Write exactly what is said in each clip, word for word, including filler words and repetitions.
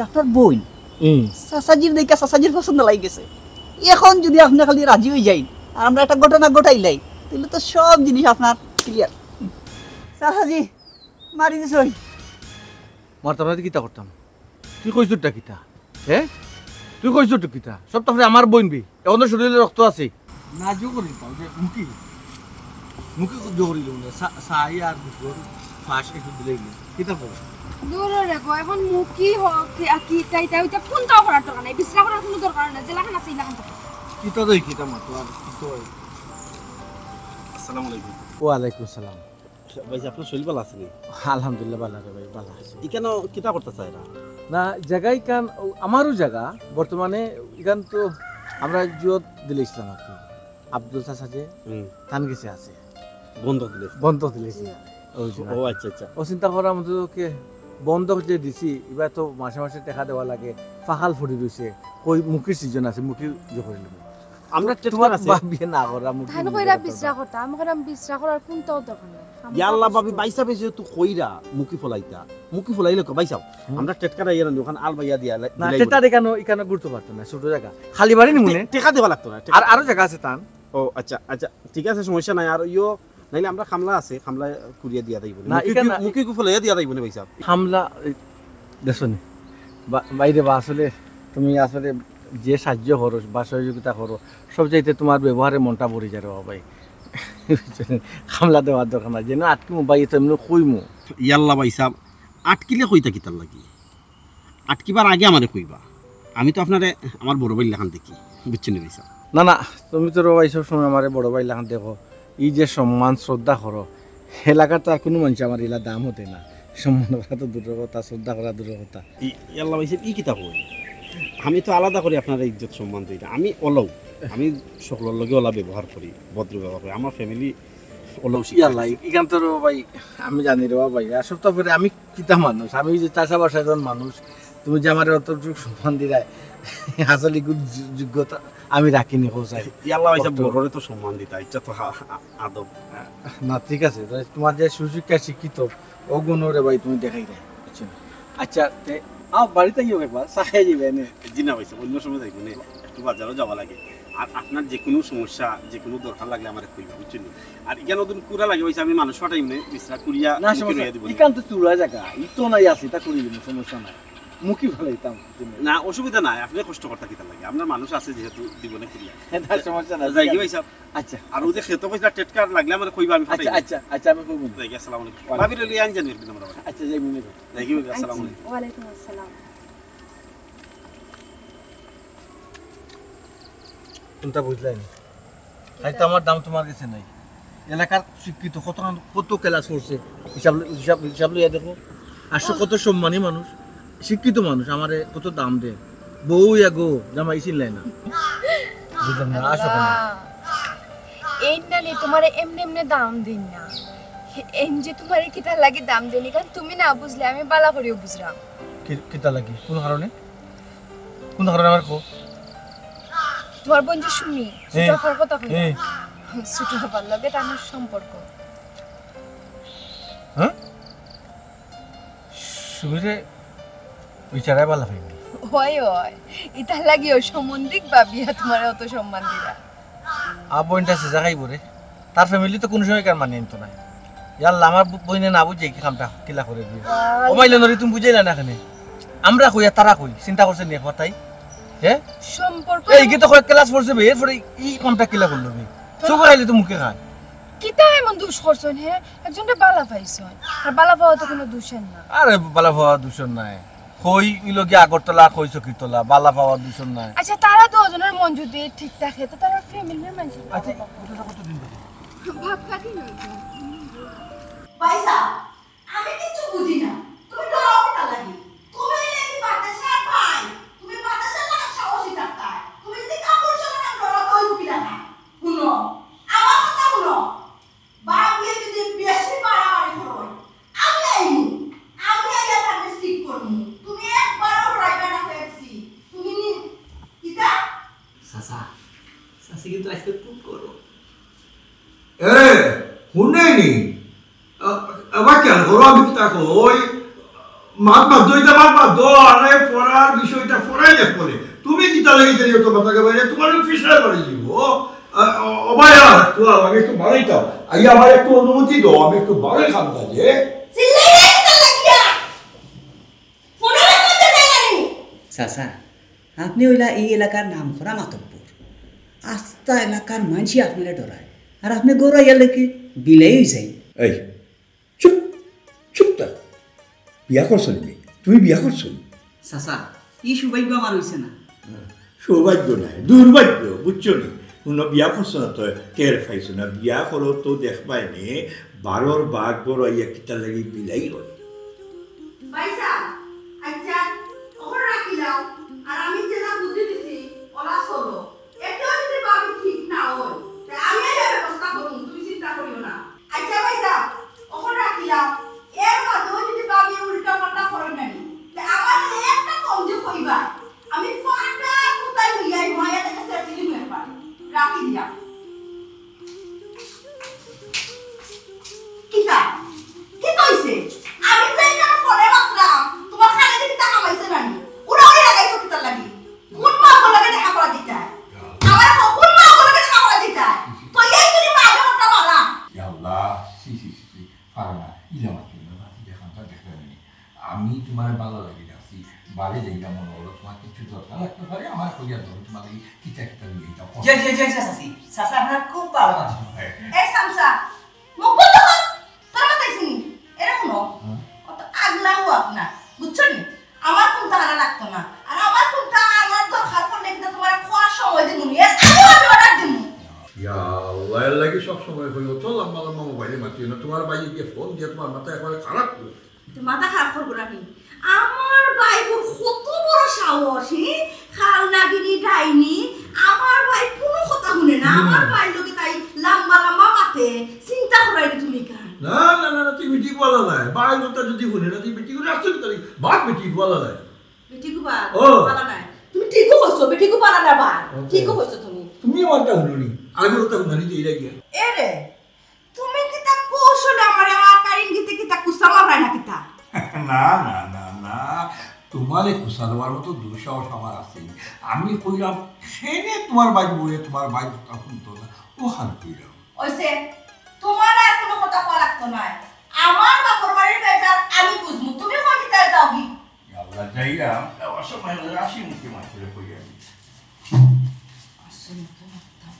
আপনার বইন হুম। চাচাজির দেখা চাচাজির পছন্দ লাগি গেছে। এখন যদি আপনি খালি রাজি অই যাইন আর আমরা একটা ঘটনা ঘটাইলাই, তাইলে তো সব জিনিস আপনার ক্লিয়ার। চাচাজি, মারি দিছইন। মারতাম না তো কিতা করতাম? তুই কইছটা কিতা? হে? তুই কইছটা কিতা? সব তো আমার বইন বি। এখন তো শরীরে রক্ত আছে। না জো করি তাও যে মুখি। মুখি জো করি লো না। সা-, সাই আর দুপুর ফাঁস একটু দিলেই লো। কিতা করো? দূর রে গো, এখন মুখি হোক, কি, আর কি, তাই, তাই, ওইটা কোনটাও করার দরকার নাই। বিশ্রাম করার কোনো দরকার নাই। যেলাখান আছে, ইলাখান থাকো। কিতা দই, কিতা মাতো আর কিতা হয়? আসসালামু আলাইকুম। ওয়ালাইকুম আসসালাম। ভাই, আপনার শরীর ভালো আছে নি? আলহামদুলিল্লাহ, ভালো রে ভাই, ভালো আছে। ইখানো কিতা করতে চায় এরা? না, জায়গা ইখান, ও, আমারও জায়গা। বর্তমানে ইখান তো আমরা জিওত দিলাইছিলাম আর কি। আব্দুল চাচা যে, হুম। তান গেছে আছে। বন্ধক দিলে? বন্ধক দিলাইছি। জি। ওই যে ও, আচ্ছা, আচ্ছা। ও চিন্তা করার মতো কে বন্ধক যে দিছি, এবার তো মাসে মাসে টাকা দেওয়া লাগে, ফাকাল ফুটি রইছে, কই মুখির সিজন আছে, মুখি জো করি নেব। আমরা টেটকার তোমার আছে। বাপ বিয়ে না করা, মুখি ধান বিয়ে কইরা করা। বিছরা কথা, আমি কইরাম বিছরা করার কোনটাও দরকার নাই। আমার ইয়া আল্লাহ, কথা ভাবি, শুনো। বাইসা বেশি তো কইরা, মুখি ফলাইতা। মুখি ফলাইলে কো, বাইসা। হুম। আমরা টেটকার আইয়া না, ওখান আল বাইয়া দিয়া লাই-, না, দিলাই টেটা বলে। দেখানো, ইখানো গুরুত্ব পারতো না, ছোট জায়গা। খালি বাড়ি নিমুনে। তে-, টেকা দেওয়া লাগতো না, টেকা। আর, আরো জায়গা আছে তান। ও, আচ্ছা, আচ্ছা, ঠিক আছে, সমস্যা নাই। আর ইয়ো, নাইলে আমরা খামলা আছে, খামলা কুড়িয়া দিয়া দাইব। না, মুখি ইখান কি-, না। মুখি কু ফলাইয়া দিয়া দাইব নে, ভাই সাহেব। খামলা, এই, দেখছো নি? বা-, বাইরে বা আসলে, তুমি আসলে যে সাহায্য করো বা সহযোগিতা করো, সব চাইতে তোমার ব্যবহারে মনটা ভরি যায় রে বাবা ভাই। খামলা দেওয়ার দরকার নাই, যেন আটকিমু ভাই, তো এমনি কইমু। ইয়াল্লা ভাই সাহেব, আটকিলে কইতা কিতার লাগি? আটকিবার আগে আমারে কইবা। আমি তো আপনারে আমার বড় ভাইর লাখান দেখি, বুঝছেন নি ভাই সাহেব? না, না, তুমি তো রে ভাই সব সময় আমারে বড় ভাইর লাখান দেখো। এই যে সম্মান, শ্রদ্ধা করো, এলাকার তো আর কোনো মানুষ আমার ইলা দাম হতে না। সম্মান করা তো দূরের কথা, শ্রদ্ধা করা দূরের কথা। ই-, ইয়াল্লা ভাই সাহেব, ই কিতা কই? আমি তো আলাদা করি আপনারে ইজ্জত সম্মান দেই না। আমি অলও, আমি সকলর লগে ওলা ব্যবহার করি, ভদ্র ব্যবহার করি। আমার family অলও শিক্ষা ইয়াল্লা, দিছে। ইখান তো রে ভাই, আমি জানি রে ভাই, আসলে তো পরে আমি কিতা মানুষ, আমি ওই যে চাষাবাস একজন মানুষ, তুমি যে আমার অতটুকু সম্মান দিলায়, আসলে খুব যো-, যোগ্যতা আমি রাখিনি, কোথায়? ইয়াল্লা ভাই সাহেব, কষ্ট। বড়রে তো সম্মান দিতা, এটা তো হা-, হা-, আদব। না, ঠিক আছে, তাহলে তোমার যে সুশিক্ষা শিক্ষিত, ও গুণ রে ভাই তুমি দেখাই দেয়, বুঝছো নি? আচ্ছা, তে, আও, বাড়িতে গিয়ে একবার চা খাই যাবে এনে। জি না ভাই সাহেব, অন্য সময় যাইব নে, একটু বাজারও যাওয়া লাগে। আর আপনার যে কোনো সমস্যা, যে কোনো দরকার লাগলে আমারে কইবা, বুঝছেন নি? আর ইখান ওদিন কুড়া লাগে ভাই সাহেব, আমি মানুষ পাঠাই নে, বিছরা কুড়িয়া না, মুখে সমস্যা রইয়া নাই। দিবো নে। ইখান তো চুড়া জায়গা, ই তো নাই আছে, তা করি দিব, সমস্যা নাই। মুখি ফেলাইতাম। না, অসুবিধা নাই, আপনি কষ্ট করতে কিতা লাগে? আপনার মানুষ আছে যেহেতু, দিব নে কুড়িয়া। না, সমস্যা নাই, যাই কি ঠিক ভাই আছে। সাহেব? আচ্ছা। আর ওই যে খেতো কইছিলা টেটকার লাগলে আমারে কইবা, আমি আচ্ছা, পাঠাই নি। আচ্ছা, আচ্ছা, আমি কইব নি। যাই কি, আসসালামু আলাইকুম। ওয়ালাইকুম। ভাবি রইলে আইন জানি একদিন আমরা বাড়ি। আচ্ছা, যাই মনে করি। যাই কি, আসসালামু আলাইকুম। ওয়ালাইকুম আসসালাম। কোনটা বুঝলাই না? তাই তো আমার দাম তোমার গেছে নাই। এলাকার শিক্ষিত কত, কত class পড়ছে, হিসাব, হিসাব, হিসাব লইয়া দেখো। আর সে কত সম্মানী মানুষ, শিক্ষিত মানুষ, আমারে কত দাম দেয়। বউ এগো, জামাই চিনলাই না। বুঝলাম না, আসো কেন? আল্লাহ। এই না নি, তোমারে এমনে এমনে দাম দিন না। এন যে তোমারে কিতা লাগি দাম দেনি, কারণ তুমি না বুঝলে আমি বালা করিও বুঝলাম। কি-, কিতা লাগি? কোন কারণে? কোন কারণে আমার কো? তোমার বোন যে সুমি, এই, ছোট আপার কথা কই। এই। ছোট আপার লগে তার সম্পর্ক। হ্যাঁ? সুমিরে বিচারায় বালা পাইনি। হয়, হয়। ইতার লাগি ওই সম্বন্ধিক ভাবিয়া তোমারে অত সম্মান দিরা। আ, বইনটা সে জায়গায় পড়ে। তার family তো কোনো সময় কার মানিয়ে নিত না। ইয়াল্লা, আমার বু-, বইনে না বুঝে কি কামটা কিলা করে দিয়ে। আর ও মাইলে নরি, তুমি বুঝাইলা না কেনে? আমরা কই আর তারা কই? চিন্তা করছে নি একবার তাই? হ্যাঁ? সম্পর্ক এই কি তো কয়েক class পড়ছে বে, এরপরে এই কামটা কিলা করলো বে? তো চোখ আইলে তো মুখে খায়। কিতা এমন দোষ করছইন হে? একজনরে বালা পাইছইন। আর বালা পাওয়া তো কোনো দোষের না। আরে বালা পাওয়া দোষের নাই। কই ইলো গিয়া আগরতলা, কই চকিরতলা, বালা পাওয়া দোষের নাই। আচ্ছা, তারা দুজনের মন যদি ঠিক থাকে, তো তারা family-র মানুষের আচ্ছা, কথা। ওটা কতদিন ধরে? ভাত খাতি নয় তো। পয়সা, আমি কিচ্ছু বুঝি না। তুমি ডরাও কিতা লাগি? তুমি এই লাগি বাতাসের ভাই। তুমি বাতাসের লাগি সাহসী ডাক্তার। তুমি যদি কাপড় চোপড় না ডরাও, তো ওই বুকি দেখা। হুনো, আমার কথা হুনো। বাপ বিয়ে যদি বেশি বাড়াবাড়ি করো, আমি আইমু। আমি আইয়া তার ঠিক করমু। তুমি একবারও ডরাইবা না, পেপসি। তুমি নি-, কিতা? চাচা, চাচি কিন্তু আজকে খুব গরম। এ, হুনে নি? আ-, আবার কেন করো? আমি কিতা কই? মাত বাদ দো, ইটা মাত বাদ দো, আরে পড়ার বিষয়টা পড়াই দেখবো নে। তুমি কিতা লাগি জানি অত মাথা ঘামাইরায়, তুমার প্রেশার বাড়ি দিব। আ, অ, ও ভাই, আর একটু আও, আমি একটু বাড়াইতাম। আইয়া আমার একটু অনুমতি দাও, আমি একটু বাড়াই খান্তা যে। চিল্লাইলে কিতা লাগিয়া? ফোনে কথা দেয় না নি? চাচা, আপনে অইলা এই এলাকার নাম করা মাতব্বর। আস্তা এলাকার মানষে আপনারে ডরায়। আর আপনে ঘরো আইয়া দেখি বিলাই অই যায়। এই, চুপ, চুপ থাক। বিয়া করছো নি? তুমি বিয়া করছো নি? চাচা, ই সৌভাগ্য আমার অইছে না। সৌভাগ্য নায়, দুর্ভাগ্য, বুঝছো নি? হুনো, বিয়া করছো না তো টের পাইছো না। বিয়া করো তো দেখবায় নে, বারোর বাঘ বড় ইয়া কিতা লাগি বিলাই অয়। ভাইসাব, আচ্ছা, অখন রাখিলাও, আর আমি যেলা বুদ্ধি দিছি, অলা চলো। এতেও যদি ভাবি ঠিক না অয়, তে আমি একটা ব্যবস্থা করমু, তুমি চিন্তা করিও না। আচ্ছা ভাইসাব, অখন রাখিলাও, এর বাদেও যদি ভাবি উল্টা পাল্টা করে নানি, তে আমার একটা কম যে কইবা, আমি ফাটা কোথায় লইয়া আইমু, আইয়া তাকে শেষ দিন একবার রাখি দিলাম। কিতা? কিতা অইছে? আমি যে এখানে ফোনে মাতলাম, তুমার কানে দি কিতা কামাইছে নানি? উড়াউড়ি লাগাইছো কিতার লাগি? কোন মাগর লগে দেখা করা দিতায়? আমার এখন কোন মাগর লগে দেখা করা দিতায়? তো এই যদি মাগর কথা বলা। ইয়া আল্লাহ, ছি, ছি, ছি, ছি, পারে না। ইলা মাতিও না, মাতি দেখান, তা দেখলে নি। আমি তুমারে ভালা লাগি ডাকছি, বাড়ি যাইতাম মনে অইলো, তুমার কিছু দরকার লাগতে পারে, আমারে কইয়া দেও, তুমার লাগি কিতা কিতা লইয়া আইতাম। জি, জি, জি, জি, চাচি। চাচা, আপনার খুব ভালা লাগছে। হ্যাঁ। এই সামসা, মুখ বন্ধ কর। তোর মাথায় শুনি। এরকম না। হ্যাঁ। অত আগলাও আপনার। বুঝছো নি? আমার কুন্তা আনা লাগতো না। আর আমার কুন্তা আনার দরকার পড়লে কিন্তু তুমার করার সময় দিমু নি। এর আগেও আমি অর্ডার দিমু। ইয়া আল্লাহ, এর লাগি সব সময় কই, অত লম্বা লম্বা মোবাইলে মাতিও না। তুমার ভাইয়ে গিয়া ফোন দিয়া তুমার মাথা একেবারে খারাপ করে। তো মাথা খারাপ করবো না নি? আমার ভাইর কত বড় সাহস, হে? খাল নাগিনী ডাইনি, আমার ভাই কোনো কথা হুনে না, হুম। আমার ভাইর লগে তাই লম্বা লম্বা মাতে, চিন্তা করাই নি তুমি কার? না, না, না, না, তুই বেটি বলা নাই। ভাইর কথা যদি হুনে না, তুই বেটি করে আসছো কি তাই? বাদ বেটি বলা নাই। বেটি গো বা-, ও। বলা নাই। তুমি ঠিকও কইছো, বেটি গো বলা না বা। ওকে। ঠিকও কইছো তুমি। তুমি আমারটা হুনো নি, আগে কথা হুনো নি, তুই এটা গিয়া। এ রে, তুমি কিতা কৌশলে আমারে আকার ইঙ্গিতে কিতা কুচা মারবায় না কিতা? না, না, না, না। তুমারে কুচা দেওয়ার মতো দুঃসাহস আমার আছে। আমি কইলাম, সেনে তুমার ভাইর বউয়ে তুমার ভাইর কথা হুনতো না। অখান কইলাম। অইছে, তুমার আর কোনো কথা কওয়া লাগতো নায়। আমার বাপর বাড়ির বেজার আমি বুঝমু। তুমি কোন কিতায় যাওগি? আল্লাহ, যাইলাম, যাওয়ার সময় ওই রাশি মুখে মাছ করে কইয়া দিই। আসলে তো মারতাম।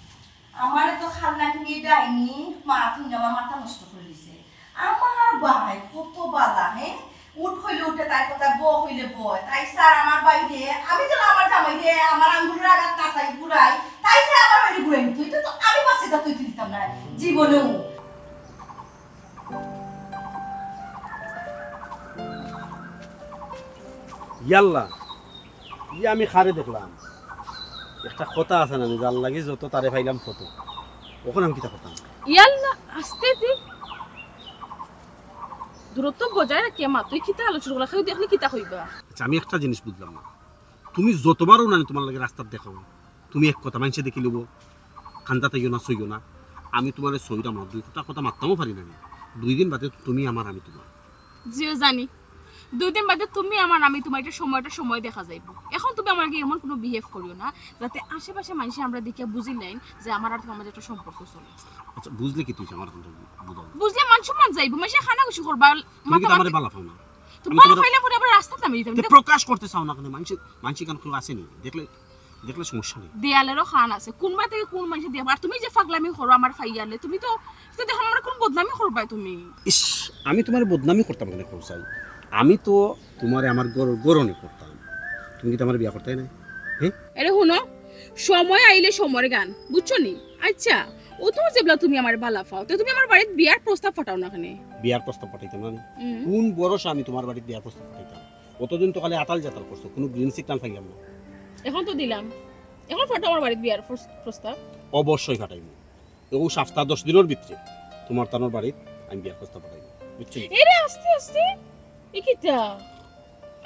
আমারে তো খাল নাগিনী ডাইনি, মা তুমি আমার মাথা নষ্ট করে দিছে। আমার ভাই কত বালা, হে? উঠ কইলে উঠে, তাই কথা ব কইলে বয়। তাই স্যার আমার ভাইরে, আমি তো আমার জামাইরে, আমার আঙ্গুলের আঘাত না চাই ঘুরাই, তাই স্যার আমার ভাইরে ঘুরাই নিত। এটা তো আমি পারছি তা তুই দিতাম না, জীবনেও। ইয়াল্লা, ই আমি কারে দেখলাম? একটা কথা আছে না, যার লাগি যত তারে পাইলাম কত। অখন আমি কিতা করতাম? ইয়াল্লা, আস্তে দি। দূরত্ব বজায় রাখিয়া মা, তুই কিতা আলোচনা করলা? কেউ দেখলে কিতা কইবা? আচ্ছা, আমি একটা জিনিস বুঝলাম না। তুমি যতবার অউ নানি তুমার লগে রাস্তাত দেখা অয়, তুমি এক কথা মানষে দেখিলিবো, কান্দাত আইও না, ছইও না। আমি তুমারে ছইরাম না, দুই কথা কথা মাততামও পারি না আমি। দুই দিন বাদে তুমি আমার, আমি তুমার। জিও জানি, দুই দিন বাদে তুমি আমার, আমি তুমার, এটা সময়, এটা সময় দেখা যাইবো। এখন তুমি আমারে এমন কুনু behave করিও না, যাতে আশেপাশে মানষে আমরা দেখিয়া বুঝিলাইন যে আমার আর তুমার মাঝে একটা সম্পর্ক চলে। আচ্ছা, বুঝলে কিতা অইছে আমার? বুঝাও। বুঝলে মান সম্মান যাইবো, মানষে কানাঘুষি করবা, তুমি কিতা মাতামাতি আমারে বালা পাও না? তো আমি বালা তুমারে পাইলে পরে আবার রাস্তাত নামি দিতাম। তে প্রকাশ করতে চাও না কেনে? মানষে, মানষে কান খুলে আসেনি, দেখলে, দেখলে সমস্যা নাই। দেয়ালেরও কান আছে, কুনবা থাকি কুন মানষে দিয়া, আর তুমি যে পাগলামি করো আমার ভাইয়ারে, তুমি তো, তো দেখো আমার কুন বদনামি করবায় তুমি। ইস, আমি তুমারে বদনামি করতাম কেনে কও চাই? আমি তো তুমারে আমার ঘরর ঘরনি করতাম। তুমি কিতা আমারে বিয়া করতায় নায়? হে? এরে হুনো, সময় আইলে সময়ের গান, বুঝছো নি? আচ্ছা, অত যেবলা তুমি আমারে বালা পাও, তে তুমি আমার বাড়িত বিয়ার প্রস্তাব পাঠাও না কেনে? বিয়ার প্রস্তাব পাঠাইতাম না নি? হুম। কুন ভরসা আমি তুমার বাড়িত বিয়ার প্রস্তাব পাঠাইতাম? অতদিন তো খালি আতাল জাতাল করছো, কুনু green signal পাইলাম না। এখন তো দিলাম, এখন পাঠাও আমার বাড়িত বিয়ার প্রস-, প্রস্তাব। অবশ্যই পাঠাইমু। অউ সপ্তাহ দশ দিনর ভিতরে তুমার তানর বাড়িত আমি বিয়ার প্রস্তাব পাঠাইমু, বুঝছো নি? এরে আস্তে আস্তে, ই কিতা?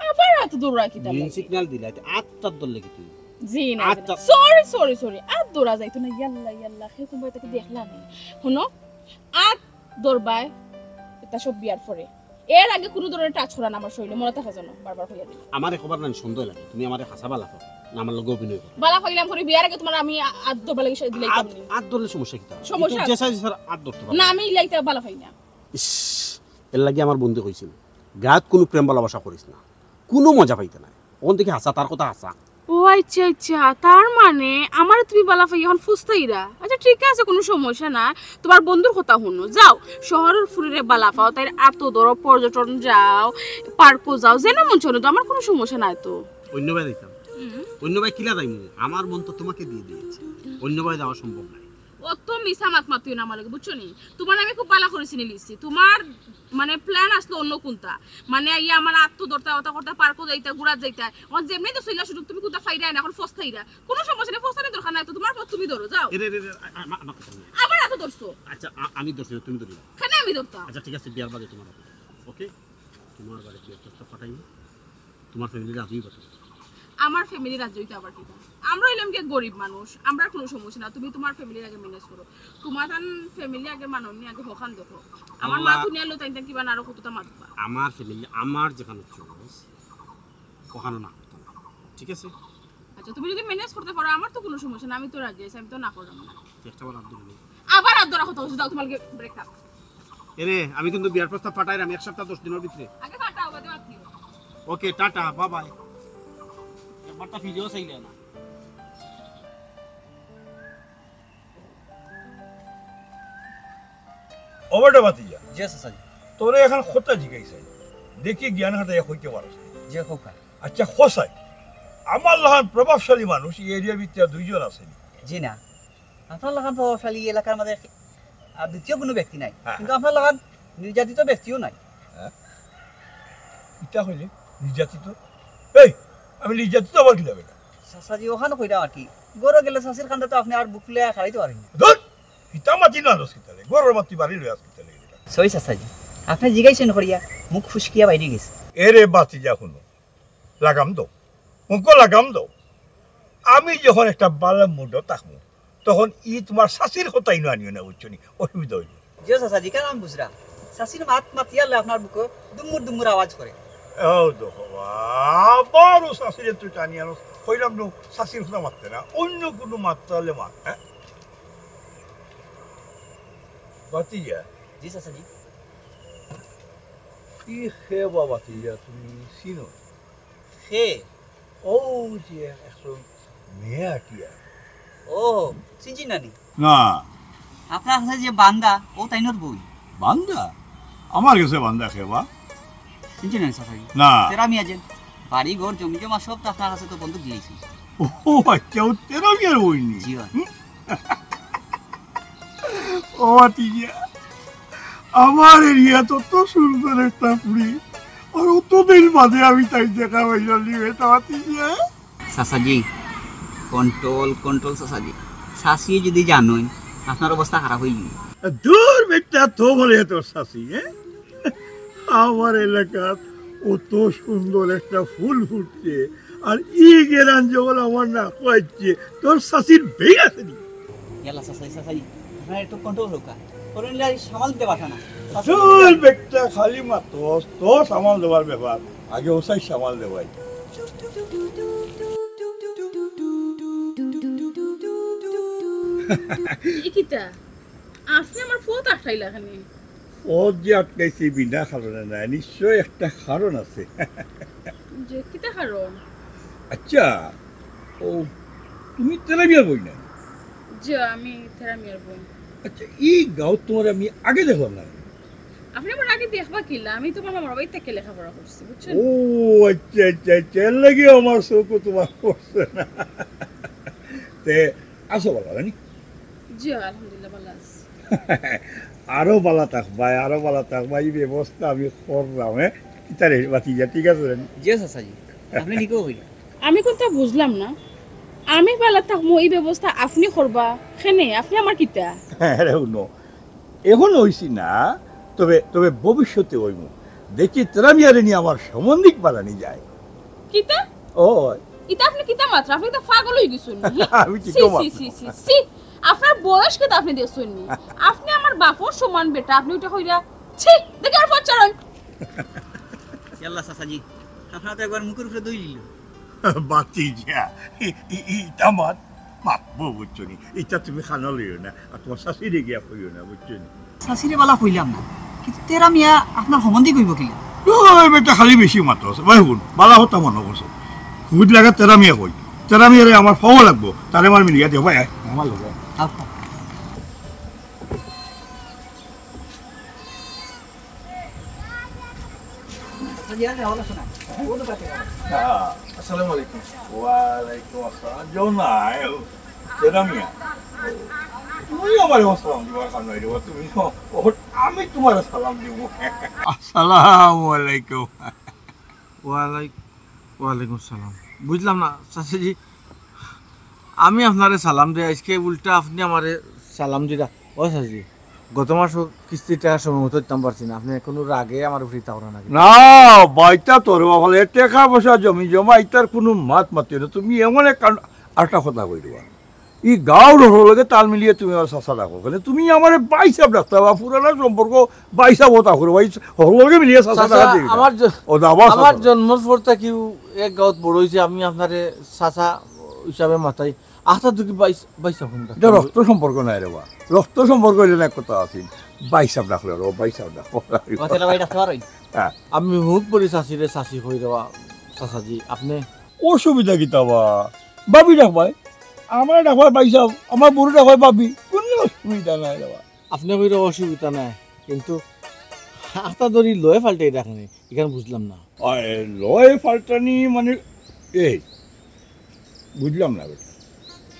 আবার আত দৌড়া কিতা green লাগে? Signal দিলা, আতটাত ধরলে কিতা অইবো? জি না, আতটা। Sorry, sorry, sorry, আত দৌড়া যাইতো না, ইয়াল্লা, ইয়াল্লা, হে কুনবা তাকে দেখলা নি? হুনো, আত দৌড়বায়, এটা সব বিয়ার পরে। এর আগে কোনো ধরনের টাচ করা না আমার শরীরে, মনে থাকে যেন, বারবার কইয়া দিলাম। আমার একবার না সন্দেহ লাগে, তুমি আমারে হাছা বালা পাও না আমার লগে অভিনয় করো। বালা পাইলাম করি, বিয়ার আগে তোমার আমি আ-, আত ধরবার লাগি সে দিলাইতাম আত নি। আত ধরলে সমস্যা কিতা? সমস্যা কিন্তু আছে। যে সাইজ স্যার আত ধরতে পারো না, না। আমি ইলাইতা বালা পাই না। ইস, এর লাগি আমার বন্ধু কইছিল, গাত কোনো প্রেম ভালোবাসা করিস না, কোনো মজা পাইতে নাই। অখন দেখি হাছা, তার কথা হাছা। ও আচ্ছা আচ্ছা, তার মানে আমারে তুমি বালা পাই অখন ফুস্তাইরা? আচ্ছা ঠিক আছে, কোনো সমস্যা না। তোমার বন্ধুর কথা হুনো, যাও শহরের ফুরিরে বালা পাও, তাইর আতো ধরো, পর্যটন যাও, পার্কও যাও, যেন মন চায় তো, আমার কোনো সমস্যা নাই তো। অন্য ভাই দিতাম। হুম। অন্য ভাই কিলা যাইমু? আমার মন তো তোমাকে দিয়ে দিয়েছি, অন্য ভাই যাওয়া সম্ভব নাই। অত মিছা মাত মাতিও না আমার লগে, বুঝছো নি? তোমার আমি খুব বালা করি চিনি লিছি। তোমার মানে প্ল্যান আসলো অন্য কোনটা, মানে আইয়া আমার আতো ধরতা, ওটা করতা, পার্কও যাইতা, ঘুরাত যাইতা। অখন যেমনি তো সইলা সুযোগ তুমি কোনটা ফাইরায় না, অখন ফস্তাইরা। কোনো সমস্যা নেই, ফস্তানির দরকার নাই তো, তোমার পথ তুমি ধরো, যাও। এরে, এরে, এরে, আ-, আ-, আমার, আমার কথা শুনো। আরে আতো ধরছো। আচ্ছা, আ-, আমি ধরছি না, তুমি ধরিও। কেনে আমি ধরতাম? আচ্ছা, ঠিক আছে, বিয়ার বাদে তোমার হাতে। ওকে? তোমার বাড়িতে একটা পাঠাইবো। তোমার ফ্যামিলি রাজি হইবা তো? আমার ফ্যামিলি রাজি হইতে আবার কিতা? আমরা হইলাম গিয়া গরিব মানুষ, আমরা কোনো সমস্যা না। তুমি তোমার ফ্যামিলির আগে ম্যানেজ করো। তোমার তান ফ্যামিলি আগে মাননি, আগে হখান দেখো। আমার মা আল্লাহ। দুনিয়ার লো তাইন তান কিবা না আরো কতটা মাতবা। আমার ফ্যামিলি, আমার যেখানে চয়েস, ওখানে না করতাম। ঠিক আছে? আচ্ছা, তুমি যদি ম্যানেজ করতে পারো, আমার তো কোনো সমস্যা না, আমি তো রাজি আছি, আমি তো না করলাম না। একটা বার আব্দুল নেই। আবার আর ধরা কথা হচ্ছে, দাও তোমার ব্রেকআপ। এরে, আমি কিন্তু বিয়ার প্রস্তাব পাঠাইলাম, এক সপ্তাহ দশ দিনের ভিতরে। আগে পাঠাও, বাদে মাতিও। ওকে, টাটা, বাই বাই। একবার তা ফিরেও চাইলে না। ও বেটা ভাতিজা, জি চাচাজি। তোরে এখন কথা জিজ্ঞাসা, দেখি জ্ঞান হাতে কইতে পারস। জি, কউক্কা। আচ্ছা, কও চাই, আমার লাখান প্রভাবশালী মানুষ এই এরিয়ার ভিতরে দুইজন আছে নি? জি না, আপনার লাখান প্রভাবশালী এই এলাকার মাঝে আর দ্বিতীয় কোনো ব্যক্তি নাই, হ্যাঁ। কিন্তু আপনার লাখান নির্যাতিত ব্যক্তিও নাই। হ্যাঁ? ইটা কইলে নির্যাতিত? এই, আমি নির্যাতিত আবার কিলা বেটা? চাচাজি, ওখানে কইরাম আর কি। ঘরো গেলে চাচির কান্দা তো আপনি আর বুক ফুলে খাড়াইতে পারেন না। ধুর! ইটা মাতি না আনস কিতালে? ঘরর মাতি বাড়ি লই আস কিতালে? সরি চাচাজি, আপনি জিগাইছেন করিয়া মুখ ফুসকিয়া বাইরে গেছে। এরে বাতি যা হুনো, লাগাম দাও, মুখো লাগাম দাও। আমি যখন একটা বালা মুডো থাকমু, তখন ই তোমার চাচির কথাই না আনিও না, বুঝছো নি? অসুবিধা হইল। জি চাচাজি, কেন আমি বুঝলাম? চাচির মাত মাতিয়ালে আপনার বুকো দুমুর দুমুর আওয়াজ করে। ও দেখো, আবারও চাচিরে তুই টানি আনো। কইলাম না, চাচির কথা মাততে না, অন্য কোনো মাততে হলে মাত, হ্যাঁ? বাতিজা। জি চাচাজি। কি খে বা বাতিজা, তুমি চিনো? খে? ও যে একজন মেয়ে আটিয়া। ও, চিনছি নানি? না। আপনার কাছে যে বান্দা, ও তাইনর বই। বান্দা? আমার কাছে বান্দা খে বা? চিনছি নানি চাচাজি? না। তেরা মিয়া যে বাড়ি ঘর জমি জমা সব তো আপনার কাছে তো বন্ধক দিয়েছি। ও আচ্ছা, ও তেরা মিয়ার বই নি? জি হয়। হুম? ও বাতিজা, আমার এরিয়া তো তো সুন্দর একটা পুরি, আর অতদিন বাদে আমি তাই দেখা পাইলাম নি বেটা বাতিজা। চাচাজি, কন্ট্রোল, কন্ট্রোল চাচাজি। চাচি যদি জানইন, আপনার অবস্থা খারাপ হয়ে যাবে। দূর বেটা, তো বলে তোর চাচি, হ্যাঁ? আমার এলাকাত অত সুন্দর একটা ফুল ফুটছে, আর ই গেরান যখন আমার না কয়েছে, তোর চাচির বেগ আছে নি? ইয়াল্লা চাচাই, চাচাই, আপনার একটু কন্ট্রোল হোক। ওর নিলে আর সামাল দিতে পারছে না। চুল বেটা খালি মাতস, তোর সামাল দেওয়ার ব্যাপার, আগে ওসাই সামাল দেওয়াই। ই কিতা? আপনি আমার পথ আটকাইলা কেনে? পথ যে আটকাইছি বিনা কারণে না, নিশ্চয় একটা কারণ আছে। যে কিতা কারণ? আচ্ছা, ও, তুমি তেরা মিয়ার বই না? জি, আমি তেরা মিয়ার বই। আচ্ছা, এই গাঁও তোমার আমি আগে দেখলাম না। আপনি আমার আগে দেখবা কিলা? আমি তোমার মামার বাড়িতে থেকে লেখাপড়া করছি, বুঝছেন? ও, আচ্ছা, আচ্ছা, আচ্ছা, এর লাগি আমার চোখও তোমার পড়ছে না। তে, আছো বালা, জানি? জি, আলহামদুলিল্লাহ, ভালো আছি। আরো বালা থাকবায়, আরো বালা থাকবায়, এই ব্যবস্থা আমি করলাম, হ্যাঁ? কিতারে, বাতিজা, ঠিক আছে, জানি? জি, চাচাজি, আপনি ঠিকও কইলেন। আমি কোনটা বুঝলাম না, আমি বালা থাকমু, এই ব্যবস্থা আপনি করবা, কেনে, আপনি আমার কিতা? হ্যাঁ, রে, হুনো, এখন হইছি না, তবে, তবে ভবিষ্যতে হইমু। দেখি, তেরা মিয়ারে নিয়ে আমার সম্বন্ধিক বানানি যায়। কিতা? ও। ইতা আপনি কিতা মাতরা? আপনি তো পাগল হয়ে গেছেন নি? আমি কি ছি, তো ছি, মাতলাম? ছি, ছি, ছি। আপনার বয়স কিতা আপনি দেখছেন নি? আপনি আমার বাপর সমান বেটা, আপনি ওটা কইরা। ছি, দেখি আর ফচ্চারন। ইয়াল্লা চাচাজি, আপনারা তো একবার মুখর উপরে দই নিল। বাতি যা, ই-, ই-, ইটা মাত, মাতবো বুঝছো নি? ইটা তুমি কানো লইও না, আর তুমার চাচিরে গিয়া কইও না, বুঝছো নি? চাচিরে বালা কইলাম না, কিন্তু তেরা মিয়া আপনার সম্বন্ধে কইব কিলা? ওই বেটা খালি বেশি মাতো আছে, ভাই হুন, বালা কথা মনো করছো। খুদ লাগা তেরা মিয়া কই, তেরা মিয়ারে আমার পাওয়া লাগবো, তারে আমার মিলিয়া দিও, ভাই, আয়, আমার লগে আয়। আচ্ছা। হ্যাঁ, আসসালামু আলাইকুম। ওয়ালাইকুম আসসালাম। যাও না, আয়, তেরা মিয়া। তুমি আমারে সালাম দিবার কাম নাই রে বা, তুমি তো, ও, আমি তুমারে সালাম দিব। আসসালামু আলাইকুম। ওয়ালাইক-, ওয়ালাইকুম আসসালাম। বুঝলাম না, চাচাজি, আমি আপনারে সালাম দেই, আইজকে উল্টা আপনে আমারে সালাম দিরা। ও চাচাজি, গত মাসও কিস্তির টেকা সময় মতো দিতাম পারছি না, আপনে কুনু রাগে আমার উপরে ইতা করা নাকি? না, বাইতা তোর বাবালে টেকা পয়সা জমি জমা ইতার কুনু মাত মাতিও না। তুমি এমন এক কাণ্ড, আরেকটা কথা কই দিবা। ই গাঁওর হকলর লগে তাল মিলিয়ে তুমি আমার চাচা ডাকো। কেনে তুমি আমারে ভাইসাব ডাকতা বা পুরানা সম্পর্ক ভাইসাব ওতা করো, ভাই হকলর লগে মিলিয়ে চাচা চাচা, ডাকা দিবি না। আমার জ-, ও দাবা আমার চাচা। জন্মর পর থাকিউ এক গাঁওত বড় অইছি, আমি আপনারে চাচা হিসাবে মাতাই। আচ্ছা, তুই কি ভাই, ভাইসাব কোনটা? ইটা রক্ত সম্পর্ক নায় রে বা। রক্ত সম্পর্ক অইলে না কথা আছিল। ভাইসাব ডাকলে রে, ভাইসাব ডাকো। ও, তেরা ভাই ডাকতে পারোই? হ্যাঁ। আমি মুখ বলি চাচিরে চাচি কই রে বা, চাচাজি, আপনে? অসুবিধা কিতা বা? ভাবি ডাকবায়। আমারে ডাকবায় ভাইসাব, আমার বউরে ডাকবায় ভাবি। কুনু অসুবিধা নাই রে বা। আপনে কইরা অসুবিধা নাই, কিন্তু আতা ধরি লয়ে ফাল্টাই রাখনি, ইখান বুঝলাম না। আরে, লয়ে ফাল্টানি মানে, এই, বুঝলাম না বেটা।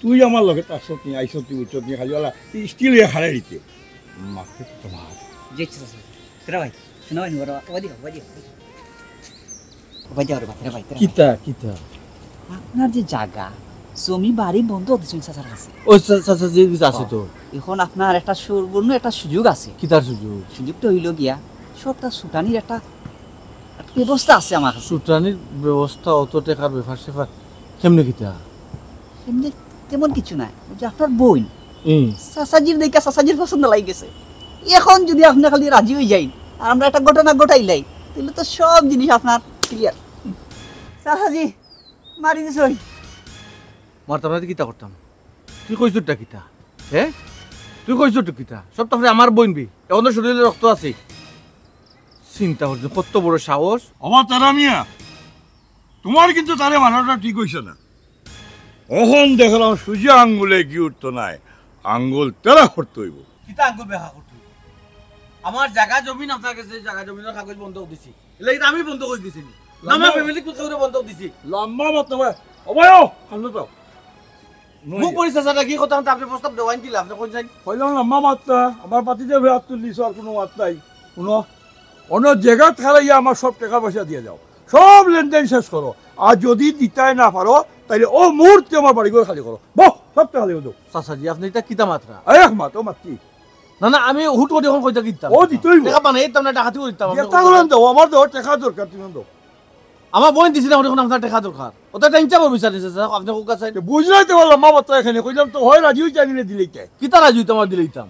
তুই আমার লগে থাকছত নি, আইছত নি, উঠছত নি, খালি ওলা স্টিল হয়ে খাড়াই দিতে। মারতে তো তোমার। জি, আচ্ছা, আচ্ছা। তেরা ভাই, শোনা ভাই, ওরা, ওই দিকে, ওই দিকে। ওই দিকে, ওরে ভাই, তেরা ভাই, তেরা ভাই। কিতা, কিতা? আপনার যে জাগা, জমি বাড়ি বন্ধক দিছইন চাচার কাছে। ও চা-, চাচা, জি, জি, আছে তো। এখন আপনার একটা সুবর্ণ একটা সুযোগ আছে। কিতার সুযোগ? সুযোগটা হইল গিয়া, সবটা ছুটানির একটা, একটা ব্যবস্থা আছে আমার কাছে। ছুটানির ব্যবস্থা, অত টেকার ব্যাপার স্যাপার কেমনে কিতা? এমনি তেমন কিছু নাই, ওই যে আপনার বইন, হুম। চাচাজির দেখা চাচাজির পছন্দ লাগি গেছে। এখন যদি আপনি খালি রাজি হয়ে যাইন, আর আমরা একটা ঘটনা ঘটাইলাই, তাহলে তো সব জিনিস আপনার ক্লিয়ার। চাচাজি, মারি দিছই। মারতাম না তো কিতা করতাম? তুই কইছটা কিতা? হ্যাঁ? তুই কইছটা কিতা? সব তো আমার বইন বি। এখন তো শরীরে রক্ত আছে। চিন্তা করছো, কত বড় সাহস। ওবা তেরা মিয়া, তোমার কিন্তু তারে মারাটা ঠিক হইছে না। অখন দেখলাম সুজা আঙ্গুলে ঘি উঠতো নায়, আঙ্গুল তেরা করতে হইব। কিতা আঙ্গুল বেকা করতে হইব? আমার জাগা জমিন আপনার কাছে, জাগা জমিনের কাগজ বন্ধক দিছি। এলে আমি বন্ধক কই দিছি নি? না, আমার লম্বা ফ্যামিলি কোথাও বন্ধক দিছি। লম্বা মাত না ভাই। ও ভাই, ও, কান্দো তো। মুখ পরি চাচা, কি কথা আপনি প্রস্তাব দেওয়াইন দিলে, আপনি কই যাইন? কইলাম লম্বা মাত না, আমার পাতিতে ফেরাত তুললিছ, আর কোনো মাত নাই। শুনো, অন্য জাগাত খালাইয়া আমার সব টাকা পয়সা দিয়ে যাও, সব লেনদেন শেষ করো। আর যদি দিতায় না পারো, তাইলে ও মুহূর্তে আমার বাড়ি ঘর খালি করো। বহ, সব টাকা খালি করো। চাচাজি, আপনি এটা কিতা মাতরা? এই এক মাত, ও মাত কি? না, না, আমি হুট করে এখন কইতা কিতাম। ও দিতই গো। টাকা বানাই দিতাম না, ডাকাতি করিতাম, আপনি যেটা কইতা। করলাম দাও, আমার দাও, টাকা দরকার, তুমি দাও। আমার বইন দিছি না, এখন আপনার টাকা দরকার। ওটা টাইম চাপো বিচার নিছে, স্যার, আপনি কোকা চাই। তো বুঝলাই তো পারলাম, মা বাচ্চা এখানে কইলাম তো হয় রাজি হইতে আনিলে দিলেই তাই। কিতা রাজি হইতাম আর দিলেই তাম?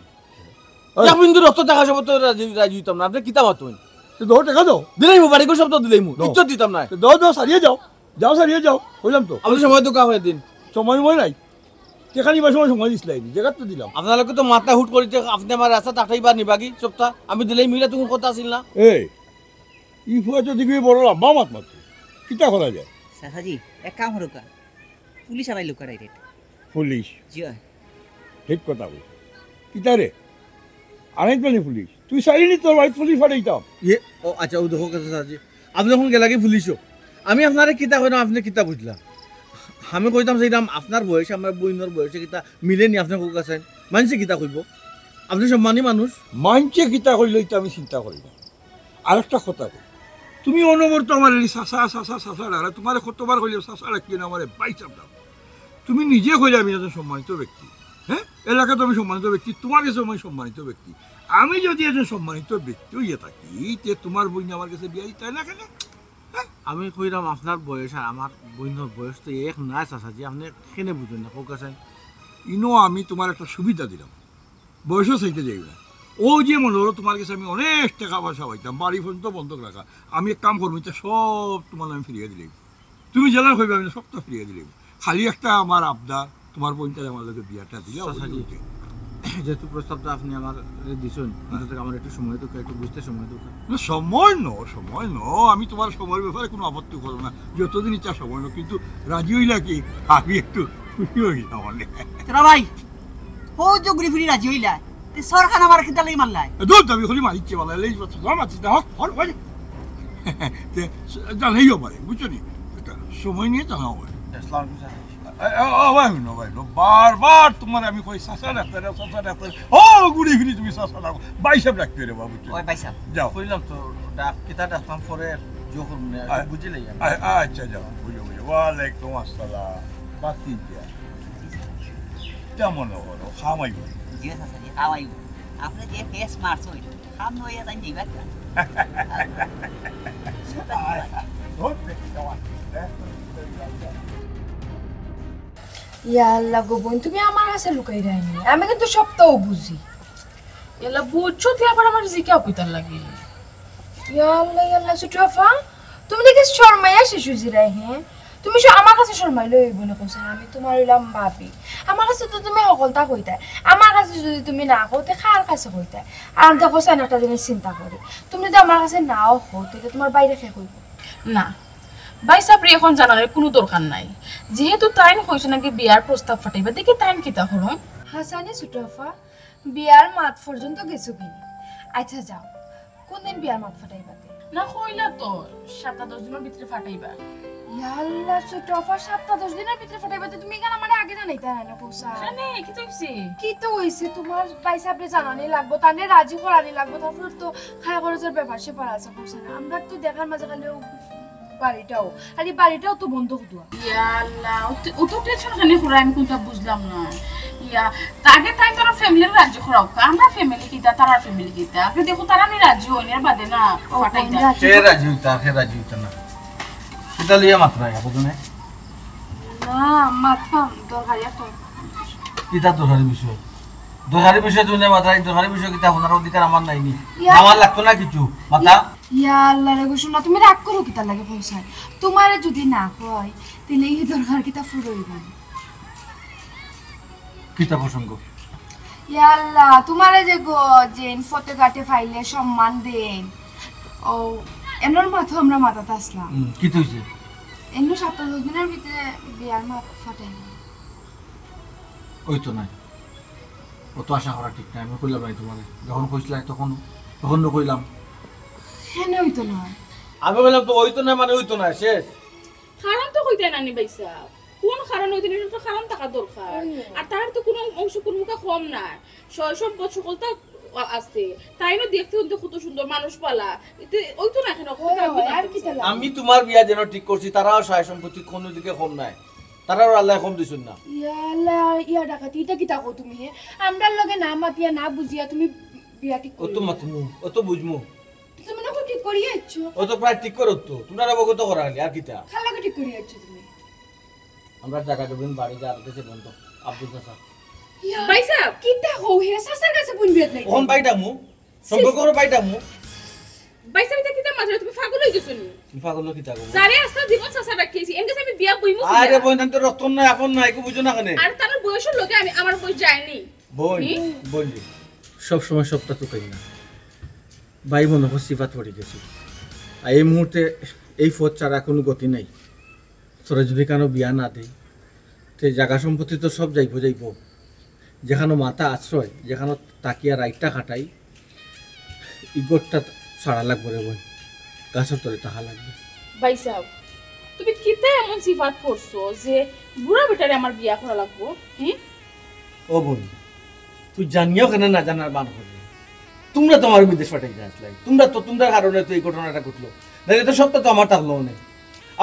ওই। এক বিন্দু রক্ত টাকা সব তো রাজি, রাজি হইতাম না। আপনি কিতা মাতুন? তো দাও টাকা দাও। দিলেই মু, বাড়ি ঘর সব তো দিলেই মু। দাও। ইজ্জত দিতাম না। তো দাও, দাও, সারিয়ে যাও। যাও, সারিয়ে যাও। কইলাম তো। আপনি সময় তো কাম দিন। সময় ময় নাই। যেখানে বা সময় সময় দিছিলাই নি, জায়গা তো দিলাম। আপনার লোকে তো মাথা হুট করিতে, আপনি আমার রাস্তা তাকাই বা নিবাগি, সবটা। আমি দিলেই মিলে তুমি কথা আসিল না। এই, ই ফুয়া তো দেখি বড় লম্বা মাত মাত। কিতা করা যায়? চাচাজি, এক কাম করুকা। পুলিশ আনাই লোক ডাইরেক্ট। পুলিশ? জি অয়। ঠিক কথা কই। কিতা রে? আনাইত মানে পুলিশ? তুই চাইলি নি তোর বাড়িত পুলিশ পাঠাইতাম? ইয়ে, ও আচ্ছা, ও দেখো কথা চাচাজি। আপনি এখন গেলাগি পুলিশও। আমি আপনারে কিতা কইলাম, আপনি কিতা বুঝলা? আমি কইতাম চাইলাম, আপনার বয়সে, আমার বইনর বয়সে কিতা মিলে নি, আপনি কোকা চাইন? মানষে কিতা কইব? আপনি সম্মানী মানুষ। মানষে কিতা কইলে ইতা আমি চিন্তা করি না। আরেকটা কথা কই, তুমি অনবরত আমার এই চাচা, চাচা, চাচা ডাকরা, তোমারে কতবার কইলে চাচা ডাকিও না, আমারে ভাইসাব ডাকো। তুমি নিজে কইলে আমি একজন সম্মানিত ব্যক্তি, হ্যাঁ? এলাকাত আমি সম্মানিত ব্যক্তি, তোমার কাছে আমি সম্মানিত ব্যক্তি। আমি যদি একজন সম্মানিত ব্যক্তি হইয়া থাকি, তে তোমার বইন আমার কাছে বিয়া দিতায় না কেনে? হ্যাঁ? আমি কইলাম আপনার বয়স আর আমার বইনর বয়স তো এক না চাচাজি, আপনি কেনে বুঝেন না, কোকা চাইন? ইনো আমি তোমার একটা সুবিধা দিলাম, বয়সও চাইতে যাই না। ও যে মনে হলো তোমার কাছে আমি অনেক টাকা পয়সা পাইতাম, বাড়ি পর্যন্ত বন্ধক রাখা। আমি এক কাম করবো, এটা সব তোমার আমি ফিরিয়ে দিলাম। তুমি যেলা কইবে আমি সবটা ফিরিয়ে দিলাম। খালি একটা আমার আবদার, তোমার বোনটারে আমার লগে বিয়াটা দিলে চাচা, যেহেতু প্রস্তাবটা আপনি আমার দিছেন, অন্তত আমার একটু সময় দরকার, একটু বুঝতে সময় দরকার। না, সময় ন, সময় ন, আমি তোমার সময়ের ব্যাপারে কোনো আপত্তি করো না, যতদিন ইচ্ছা সময় ন, কিন্তু রাজি হইলা কি? আমি একটু খুশি হইলাম অনেক। তোরা ভাই, ও যে ঘুরি ফিরি রাজি হইলা, তে সরকার আমার কিতা লাগি মারলাই? এ, দূর দাবি করি মারিচ্ছে বলা, এই কথা মারছিস না, হর, হর, হর। তে, জানাইও পারে, বুঝছো নি? এটা সময় নিয়ে জানাও পারে। আসসালামু আলাইকুম, স্যার। এ, এ, ও, ভাই, নো, ভাই, নো, বারবার তোমার আমি কই, চাচা ডাক্তার, চাচা ডাক্তার। ও, ঘুরি ফিরি তুমি চাচা ডাকো। ভাই সাহেব ডাকতে রে বাবু, চলো। ওই ভাই সাহেব। যাও। কইলাম তো, ডাক, কিতা ডাকতাম পরে জোর করুন না, আ-, বুঝিলাই আমি। আ-, আচ্ছা, যাও, বুঝো, বুঝো। ওয়ালাইকুম আসসালাম। বাতি দিয়া। কেমন হলো? খামাই বল। জি, চাচা, জি, খাওয়াই। আপনি যে ফেস মারছো, ওই সামনে হইয়া যান, নিবা একটা। আয়, আয়। ধর, দেখি, খাওয়া। ইয়া আল্লাহ গো বোন, তুমি আমার কাছে লুকাই রাখনি, আমি কিন্তু সবটাও বুঝি। ইয়াল্লা, বুঝছো তুই আবার আমার জিকাও কিতার লাগি? ইয়া আল্লাহ, ইয়া আল্লাহ, ছোট আফা, তুমি দেখি শরমাইয়া শেষ হইছি রে, হ্যাঁ? তুমি শ-, আমার কাছে শরমাইলে হইব না, কইছে না, আমি তোমার হইলাম ভাবি। আমার কাছে তো তুমি হকলতা কইতায়। আমার কাছে যদি তুমি না কও, তে কার কাছে কইতায়? আর দেখো, সেন একটা জিনিস চিন্তা করি। তুমি যদি আমার কাছে নাও কও, তাহলে তোমার বাইরে কে কইব? না, ভাই সাবরে এখন জানানোর কোনো দরকার নাই। যেহেতু তাইন কইছে নাকি বিয়ার প্রস্তাব ফাটাইবা, দেখি তাইন কিতা করো। হাসানি ছোট আফা, বিয়ার মাত পর্যন্ত গেছো কিনি? আচ্ছা যাও, কোন দিন বিয়ার মাত ফাটাইবা তে? না, কইলা তো, সাতটা দশ দিনের ভিতরে ফাটাইবা। ইয়াল্লা, ছোট আফা, সাতটা দশ দিনের ভিতরে ফাটাইবা তে তুমি কেন আমারে আগে জানাইতা না, না, কইছা? জানে, কি তো হইছে? কি তো হইছে? তোমার ভাই সাবরে জানানি লাগবো, তানে রাজি করানি লাগবো, তারপর তো খায়া খরচের ব্যাপার স্যাপার আছে, কইছা না? আমরা তো দেখার মাঝে খালি ও বাড়িটাও, আর এই বাড়িটাও তো বন্ধক দেওয়া। ইয়া আল্লাহ, অত, অত টেনশন কেনে করায় আমি কোনটা বুঝলাম না। ইয়া, তা আগে তাইন তারার ফ্যামিলির রাজি করাউক্কা, আমরার ফ্যামিলি কিতা, তারার ফ্যামিলি কিতা? আগে দেখো তারা নি রাজি অইন, এর বাদে না ও, ফাটাই বোন দেয়। রাজি কে রাজি অইতা, কে রাজি অইতা না? কিতা লইয়া মাতরায়, বুঝো না? না, মাততাম, দরকারি একটা। কিতা দরকারি বিষয়? দরকারি বিষয় তুমি না মাতরায়, দরকারি বিষয় কিতা শোনার অধিকার আমার নাই নি? ইয়া। আমার লাগতো না কিছু, মাতা। ইয়া আল্লাহ রে গো, শোনা, তুমি রাগ করো কিতার লাগি, কইছাই? তোমারে যদি না কই, তাইলে এই দরকার কিতা পুরো অইবো না? কিতা প্রসঙ্গ? ইয়া আল্লাহ, তোমারে যে গো, যেন ফতে ঘাটে পাইলে সম্মান দেইন। ও, এনর মাতো আমরা মাতাত আছলাম। হুম, কিতা অইছে? এমনে সাতটা দশ দিনের ভিতরে বিয়ার মাত ফাটাই। অইতো নায়। অত আশা করা ঠিক নায়। আমি কইলাম নায় তোমারে। যখন কইছলায় তখন, তখন তো কইলাম। কেনে অইতো নায়? আমি কইলাম তো অইতো নায় মানে অইতো নায়, শেষ। কারণ তো কইতায় নানি ভাইসাব। কোন কারণ অইতো নায়, ইটা তো কারণ থাকা দরকার। হুম। আর তার তো কোনো অংশ কোনো মুখা কম নায়। শৈশব বৎ সকলতা আ-, আছে। তাইনও দেখতে হুনতে কত সুন্দর মানুষ পালা। ইতে অইতো নায় কেনে? অয়, অয়, আর কিতা লাগে? আমি তোমার বিয়া যেন ঠিক করছি, তারাও সহায় সম্পত্তি কোনো দিকে কম নায়। তারারও আল্লায় কম দিছইন না। ইয়া আল্লাহ, ইয়া ডাকাতি, ইটা কিতা কও তুমি, হে? আমরার লগে না মাতিয়া, না বুঝিয়া তুমি বিয়া ঠিক অত করিলায়। মাতমু, অত বুঝমু। তুমি না ঠিক করিয়া আইছো। অত প্রায় ঠিক করো তো, তোমরা অবগত করা খালি, আর কিতা? কার লগে ঠিক করিয়া আইছো তুমি? আমরার জাগা জমিন বাড়ি যার কাছে বন্ধ, আব্দুল চাচা। ইয়া, ভাইসাব। কিতা কও হে? চাচার কাছে বোন বিয়াত নাই? অখন ভাই ডাকমু, সম্পর্ক করো ভাই ডাকমু। ভাইসাব, ইটা কিতা মাতরায়? তুমি পাগল অই গেছো নি? তুমি পাগল অই কিতা কও? যারে আস্তা জীবন চাচা রাখিছি, এর কাছে আমি বিয়া বইমু কিলা? আরে বোন, আমি তো রক্তর নায়, আপন নায়, একটু বুঝো না কেনে? আর তার বয়সর লগে আমি, আমার বয়স যায়নি। বোন, হুম? বোন রে, সব সময় সবটা তো তাই না। ভাই মনে হয় সিফাত পড়ি গেছে। আর এই মুহূর্তে এই পথ ছাড়া কোনো গতি নাই। তোরে যদি কেন বিয়া না দেই, তে জাগা সম্পত্তি তো সব যাইবো, যাইবো। যেখানো মাথা আশ্রয়, যেখানো তাকিয়া রাইতটা কাটাই, ই ঘরটা ছাড়া লাগবো রে বোন, গাছর তলে থাকা লাগবো। ভাইসাব, তুমি কিতা এমন সিফাত করছো যে বুড়া বেটারে আমার বিয়া করা লাগবো? হুম? ও বোন, তুই জানিয়াও কেনে না জানার ভান করলি? তোমরা তো আমার বিদেশ পাঠাই যাস লাই, তোমরা তো, তোমরার কারণে তো এই ঘটনাটা ঘটলো, নাইলে তো সবটা তো আমার থাকলো অনে।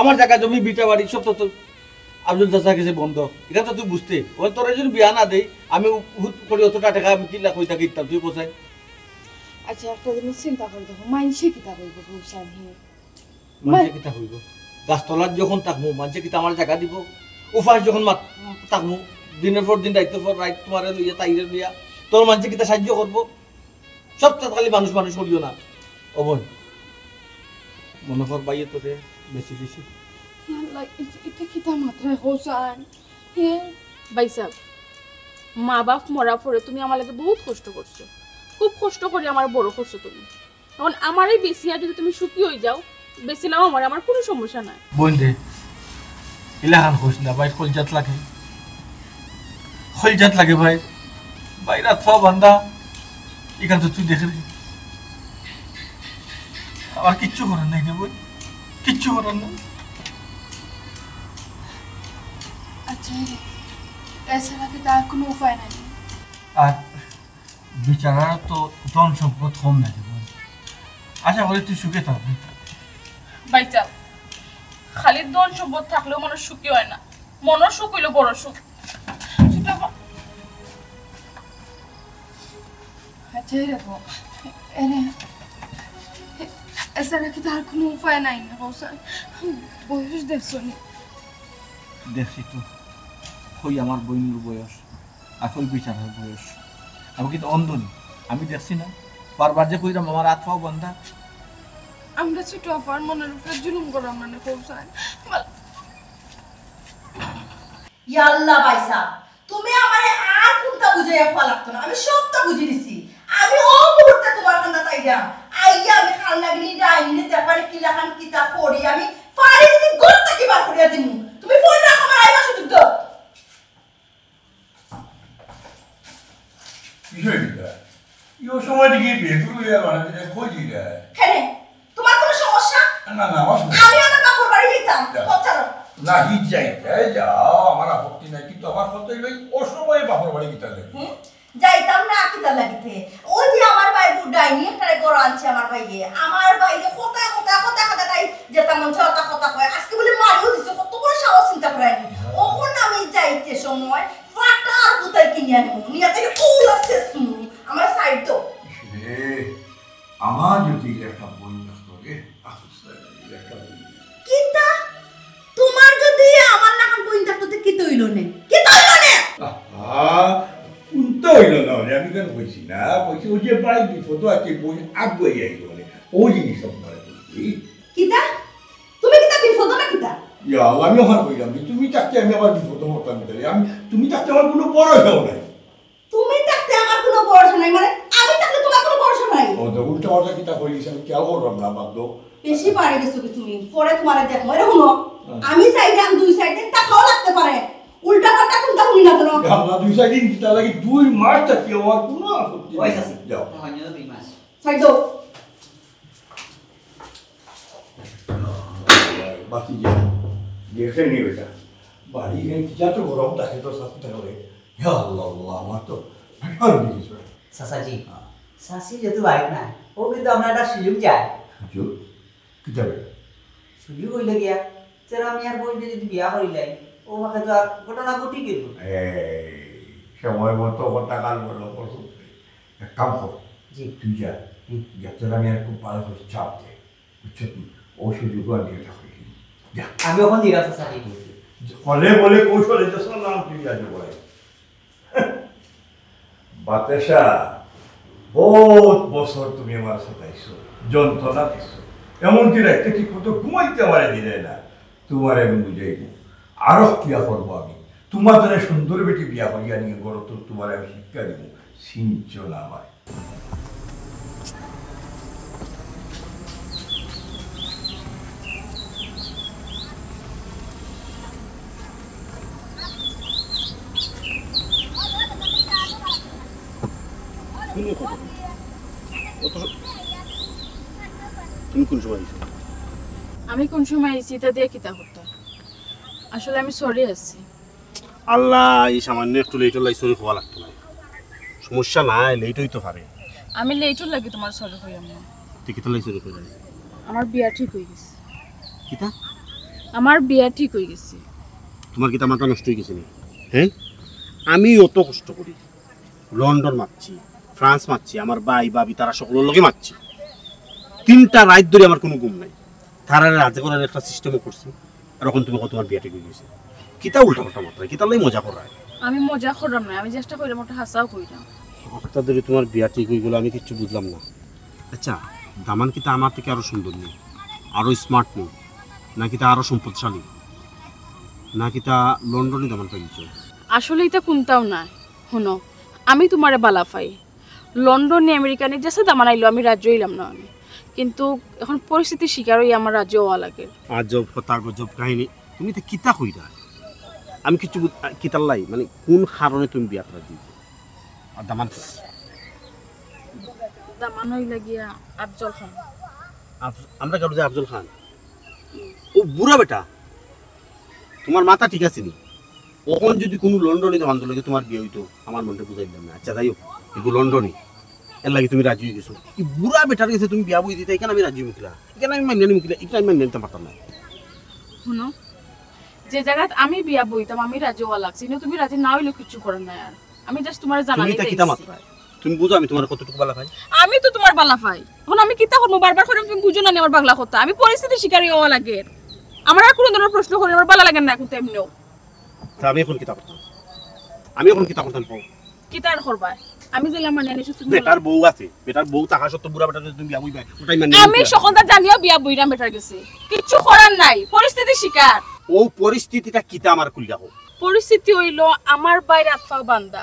আমার জাগা জমি, ভিটা বাড়ি সবটা তো আফজল চাচার কাছে বন্ধ, ইখান তো তুই বুঝতে। ও তোর একজন বিয়া না দেই, আমি হুট করি অতটা টাকা আমি কিলা কই থাকি দিতাম, তুই কোথায়? আচ্ছা, একটা জিনিস চিন্তা করে দেখো, মাইনষে কিতা কইবো, বুঝছনি? মাইনষে কিতা কইবো? গাছতলাত যখন থাকমু, মাইনষে কিতা আমার জাগা দিবো? উপাস যখন মাত-, থাকমু, দিনর পর দিন, রাইতর পর রাইত, তোমারে লইয়া, তাইরে লইয়া, তোর মাইনষে কিতা সাহায্য করবো? সব তো খালি মানুষ মানুষ করিও না। ও বোন, মনে কর ভাইয়ে তোরে বেশি বেশি। আল্লাহ, ইটা কিতা মাতরায় কও চাইন? হে ভাইসাব, মা বাপ মরার পরে তুমি আমার লাগি বহুত কষ্ট করছো, খুব কষ্ট করি আমারে বড় করছো তুমি। এখন আমারে বেচিয়া যদি তুমি সুখী অই যাও, বেচিলাও আমারে, আমার কুনু সমস্যা নাই। বোন রে, ইলাখান কইস না, ভাই কলজাত লাগে, কলজাত লাগে ভাই, ভাই রাত পাও বান্ধা, ইখান তো তুই দেখরে। আমার কিচ্ছু করার নাই রে বোন, কিচ্ছু করার নাই। আচ্ছা, এছাড়া কিতা আর কুনু উপায় নাই? আর বিচারার তো ধন সম্পদ কম নাই রে বোন, আশা করি তুই সুখে থাকবি। ভাইসাব, খালি ধন সম্পদ থাকলেও মানুষ সুখী অয় না, মনর সুখ অইলো বড় সুখ। ছোট আপা, আচ্ছা, এই দেখো, এরে, এছাড়া কিতা আর কুনু উপায় নাই নি কও চাইন? বয়স দেখছো নি? দেখছি তো, কই আমার বইনর বয়স, আর কই বিচারার বয়স। আমি কিতা অন্ধ নি? আমি দেখছি না? বারবার যে কইরাম আমার আত পাও বান্ধা। আমরা ছোট আপার মনর উপরে জুলুম করার মানে কও চাইন? ইয়াল্লা ভাইসাব, তুমি আমারে আর কুনতা বুঝাইয়া কওয়া লাগতো না, আমি সবতা বুঝি নিছি। আমি অউ মুহূর্তে তুমার কান্দাত আইরাম। আইয়া আমি কার লাগিনি ডাইনিরে দেখবারে কিলাখান কিতা করি, আমি ফাড়ি যদি ঘর থাকি বার করিয়া দিমু। তুমি ফোন রাখো, আমার আইবার সুযোগ দেও। কিসের ইটা? ই অসময় দেখি বেগুন লইয়া বানাতে যায়, কই দিরা? কেনে? তুমার কুনু সমস্যা? না, না, আমার সমস্যা। আমি আমার বাপর বাড়ি যাইতাম। যা। পথ ছাড়ো। না, হি যাইতে যাও, আমার আপত্তি নাই, কিন্তু আমার কথা অইলো, এই অসময়ে বাপর বাড়ি কিতা লাগে? হুম? যাইতাম না, কিতা লাগিতে? ওই যে আমার ভাইর বউ ডাইনি একটারে ঘরো আনছে আমার ভাইয়ে। আমার ভাইরে কথা, কথা, কথা, কথা তাই যেতা মন চায় অতা কথা কয়। আজকে বুলে মারিও দিছে, কত বড় সাহস চিন্তা করেনি। অখন আমি যাইতে সময় ফাটার কোথায় কিনে আনবো? নিয়ে তাই কৌলা শেষ শুনু। আমার সাইড তো। রে, আমার যদি একটা বই থাকতো রে, আফসোস লাগে, একটা বই। কিতা? তুমার যদি আমার লাখান বইন থাকতো, তে কিতা অইলো নে? কিতা অইলো নে? আহা, কুনতা অইলো না রে? আমি কেনে কইছি না? কইছি, ওই যে ভাই বিপদ আছে, বইন আগুয়াই আইলো নে। ওই জিনিসটা তুমারে কইছি। কিতা? তুমি কিতা বিপদ না কিতা? ইয়া আল্লাহ, আমি অখান কইলাম যে তুমি থাকতে আমি আবার বিপদ হতাম কিতা রে? আমি, তুমি থাকতে আমার কুনু ভরসাও নাই। তুমি থাকতে আমার কুনু ভরসা নাই, মানে আমি থাকতে তুমার কুনু ভরসা নাই? ও, তো উল্টা পাল্টা কিতা কইলিস, আমি খেয়াল করলাম না, বাদ দাও। বেশি বাড়ি গেছো কি তুমি? পরে তুমারে দেখমু। এরে হুনো, হ্যাঁ। আমি চাইলাম দুই চাইর দিন থাকাও লাগতে পারে, উল্টা পাল্টা কুনতা হুনি না কেনে? আমরা দুই চাইর দিন কিতা লাগি দুই মাস থাকি, আমার কুনু আপত্তি ওই নাই। চাচি, যাও। আমার জন্য দুই মাস। ছাড় দাও। বাকি যা, দেখে নি বেটা, বাড়ি এখানে কিতা তো গরম থাকে তো শাস্তি করে। ইয়া আল্লাহ, আল্লাহ, আমার তো ভীষণ বিরক্ত। চাচাজি, হ্যাঁ। চাচি যেহেতু বাড়িত নাই, ও কিন্তু আমরা একটা সুযোগ যায়। সুযোগ? কিতা বেটা? সুযোগ অইলো গিয়া, চেরা মিয়ার বইনরে যদি বিয়া করিলাই, ও মাকে তো আর ঘটনা ঘটি গেল। এই, সময় মতো কথা কাল বলো, বলো। এক কাম কর, জি। তুই যা, হুম। যা, চেরা মিয়ার খুব ভালো করে চাপ দে। বুঝছো তুই? ও সুযোগ আমি এটা করি। যা। আমি অখন দিলাম চাচা, ঠিক আছে। কলে বলে কৌশলে যে সব নাম তুই জানি বলে। বাতেশা, বহুত বছর তুমি আমার সাথে আইছো, যন্ত্রণা দিছো, এমনকি রাইতে ঠিক মতো ঘুমাইতে আমারে দিলে না। তুমারে আমি বুঝাইব, আরো বিয়া করবো আমি। তুমার জন্য সুন্দর বেটি বিয়া করিয়া নিয়ে গড় তো তুমারে আমি শিক্ষা দিব, চিনছো না আমারে। তুমি কোন সময় আইছো? আমি কোন সময় আইছি, ইতা দিয়া কিতা করতাম? আসলে আমি সরি আছি। আল্লাহ, এই সামান্য একটু লেট অইলে সরি কওয়া লাগতো না। সমস্যা নাই, লেট অইতো পারে। আমি লেট অইলে কি তুমার সরি কইয়াম না? তে কিতা লাগি সরি কইরায়? আমার বিয়া ঠিক অই গেছে। কিতা? আমার বিয়া ঠিক অই গেছে। তুমার কিতা মাথা নষ্ট অই গেছে নি? হ্যাঁ? আমি অত কষ্ট করি, লন্ডন মাতছি, ফ্রান্স মাতছি, আমার ভাই, ভাবি, তারা হকলর লগে মাতছি। তিনটা রাইত ধরি আমার কুনু ঘুম নাই। তারারে রাজি করার একটা সিস্টেমও করছি। আর অখন তুমি কও তুমার বিয়া ঠিক অই গেছে। কিতা উল্টা পাল্টা মাতরায়, কিতার লাগি মজা কররায়? আমি মজা কররাম না, আমি যেটা কইরাম ওটা হাছাউ কইরাম। হঠাৎ করে তোমার বিয়া ঠিক হয়ে গেল, আমি কিচ্ছু বুঝলাম না। আচ্ছা, দামান কিতা আমার থেকে আরো সুন্দর নি, আরো স্মার্ট নি, না কিতা আরো সম্পদশালী, না কিতা লন্ডনি দামান পাইছো? আসলে ইতা কুনটাও নায়। হুনো, আমি তুমারে বালা পাই, লন্ডনি আমেরিকানি যেসে দামান আইলো আমি রাজি অইলাম না আমি, কিন্তু এখন পরিস্থিতির শিকার অইয়া আমার রাজি অওয়া লাগে। আজব কথা, গজব কাহিনী। তুমি তো কিতা কইরা? আমি কিছু বুঝ-, আ, কিতার লাই? মানে, কোন কারণে তুমি বিয়াত রাজি অইছো? আর দামান কে? দামান অইলা গিয়া আফজল খান। আফ-, আমরা কারো যে আফজল খান? ও বুড়া বেটা, তোমার মাথা ঠিক আছে নি? অখন যদি কোনো লন্ডনি দামান্দর লগে তোমার বিয়া অইতো, আমার মনটা বুঝাই দিলাম না। আচ্ছা, যাই হোক, এগু লন্ডনি, এর লাগি তুমি রাজি অই গেছো। এই বুড়া বেটার গেছে তুমি বিয়া বই দিতা, ইখান আমি রাজি অইমু কিলা, ইখান আমি মানিয়া নিমু কিলা, ইখান আমি মানিয়া নিতাম পারতাম না। হুনো, যে জাগাত আমি বিয়া বইতাম, আমি রাজি অওয়া লাগছে, ইনো তুমি রাজি না অইলে কিচ্ছু করার নাই। আর আমি just তুমারে তুমি জানানি ইতা কিতা মাতরায়? তুমি বুঝো আমি তোমার কতটুকু বালা পাই? আমি তো তুমার বালা পাই। অখন আমি কিতা করমু? বারবার কইরাম তুমি বুঝো না নি আমার বাংলা কথা। আমি পরিস্থিতির শিকার অওয়া লাগে। আমার আর কোনো ধরনের প্রশ্ন করি, আমার বালা লাগে না এখন তো এমনেও। তে আমি অখন কিতা করতাম? আমি অখন কিতা করতাম কও? কিতা আর করবায়? আমি যেলা মানিয়া নিছি তুমি বেটার বউ আছে, বেটার বউ থাকা সত্ত্বেও বুড়া বেটার লগে তুমি বিয়া বইবায়, ওটাই মানিয়া আমি নিছি। সকলতা জানিয়াও বিয়া বইরাম বেটার গেছে। কিচ্ছু করার নাই, পরিস্থিতির শিকার। ও পরিস্থিতিটা কিতা আমার খুলিয়া কও? পরিস্থিতি অইলো আমার ভাইর আত পাও বান্ধা।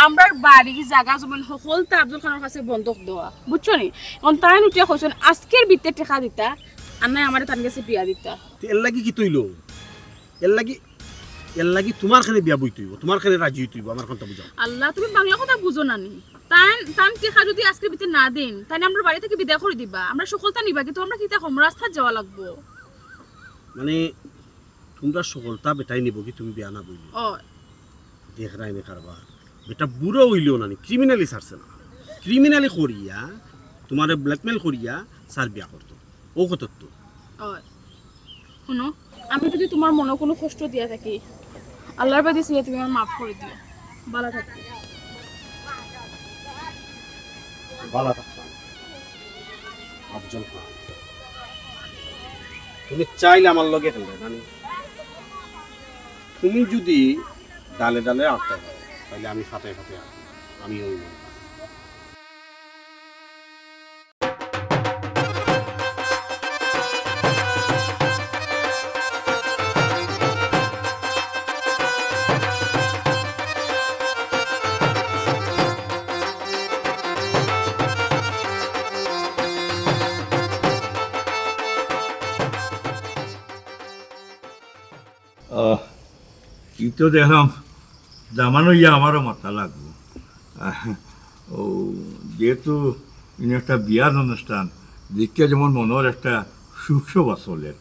আমরার বাড়ি, জাগা জমিন হকলতা আফজল খানর কাছে বন্ধক দেওয়া, বুঝছো নি? অখন তাইন উঠিয়া কইছইন আজকের ভিতরে টেকা দিতা, আর নায় আমারে তান গেছে বিয়া দিতা। তে এর লাগি কিতা অইলো? এর লাগি, এর লাগি তুমার কেনে বিয়া বইতে অইবো, তুমার কেনে রাজি অইতে অইবো, আমার কথা বুঝাও। আল্লাহ, তুমি বাংলা কথা বুঝো না নি? তান, তান টেকা যদি আজকের ভিতরে না দেইন, তাইন আমরার বাড়ি থাকি বিদায় করি দিবা, আমরা সকলতা নিবা, কিন্তু আমরা কিতা কমু, রাস্তাত যাওয়া লাগবো। মানে, তুমরা সকলতা বেটায় নিবো কি তুমি বিয়া না বইলে? ও। দেখরায়নি কারবার। বেটা বুড়া অইলেও নানি, criminally ছাড়ছে না। Criminally করিয়া, তুমারে blackmail করিয়া, স্যার বিয়া করতো। ও কত তো? ও। হুনো, আমি যদি তুমার মনো কোনো কষ্ট দিয়া থাকি, আল্লার বাদে চাইয়া তুমি আমারে মাফ করি দিও। বালা থাকো। বালা থাকতাম। আফজল খান, তুমি চাইলে আমার লগে খেলবে, জানি? তুমি যদি ডালে ডালে আটতে পারো, তাহলে আমি ফাতে ফাতে আটবো। আমি ওই মনে করি। আহ, ই তো দেখলাম দামান অইয়া আমারও মাতা লাগবো। আহ, ও, যেহেতু ইনো একটা বিয়ার অনুষ্ঠান, দেখিয়া যেমন মনর একটা শোক সভা চলের।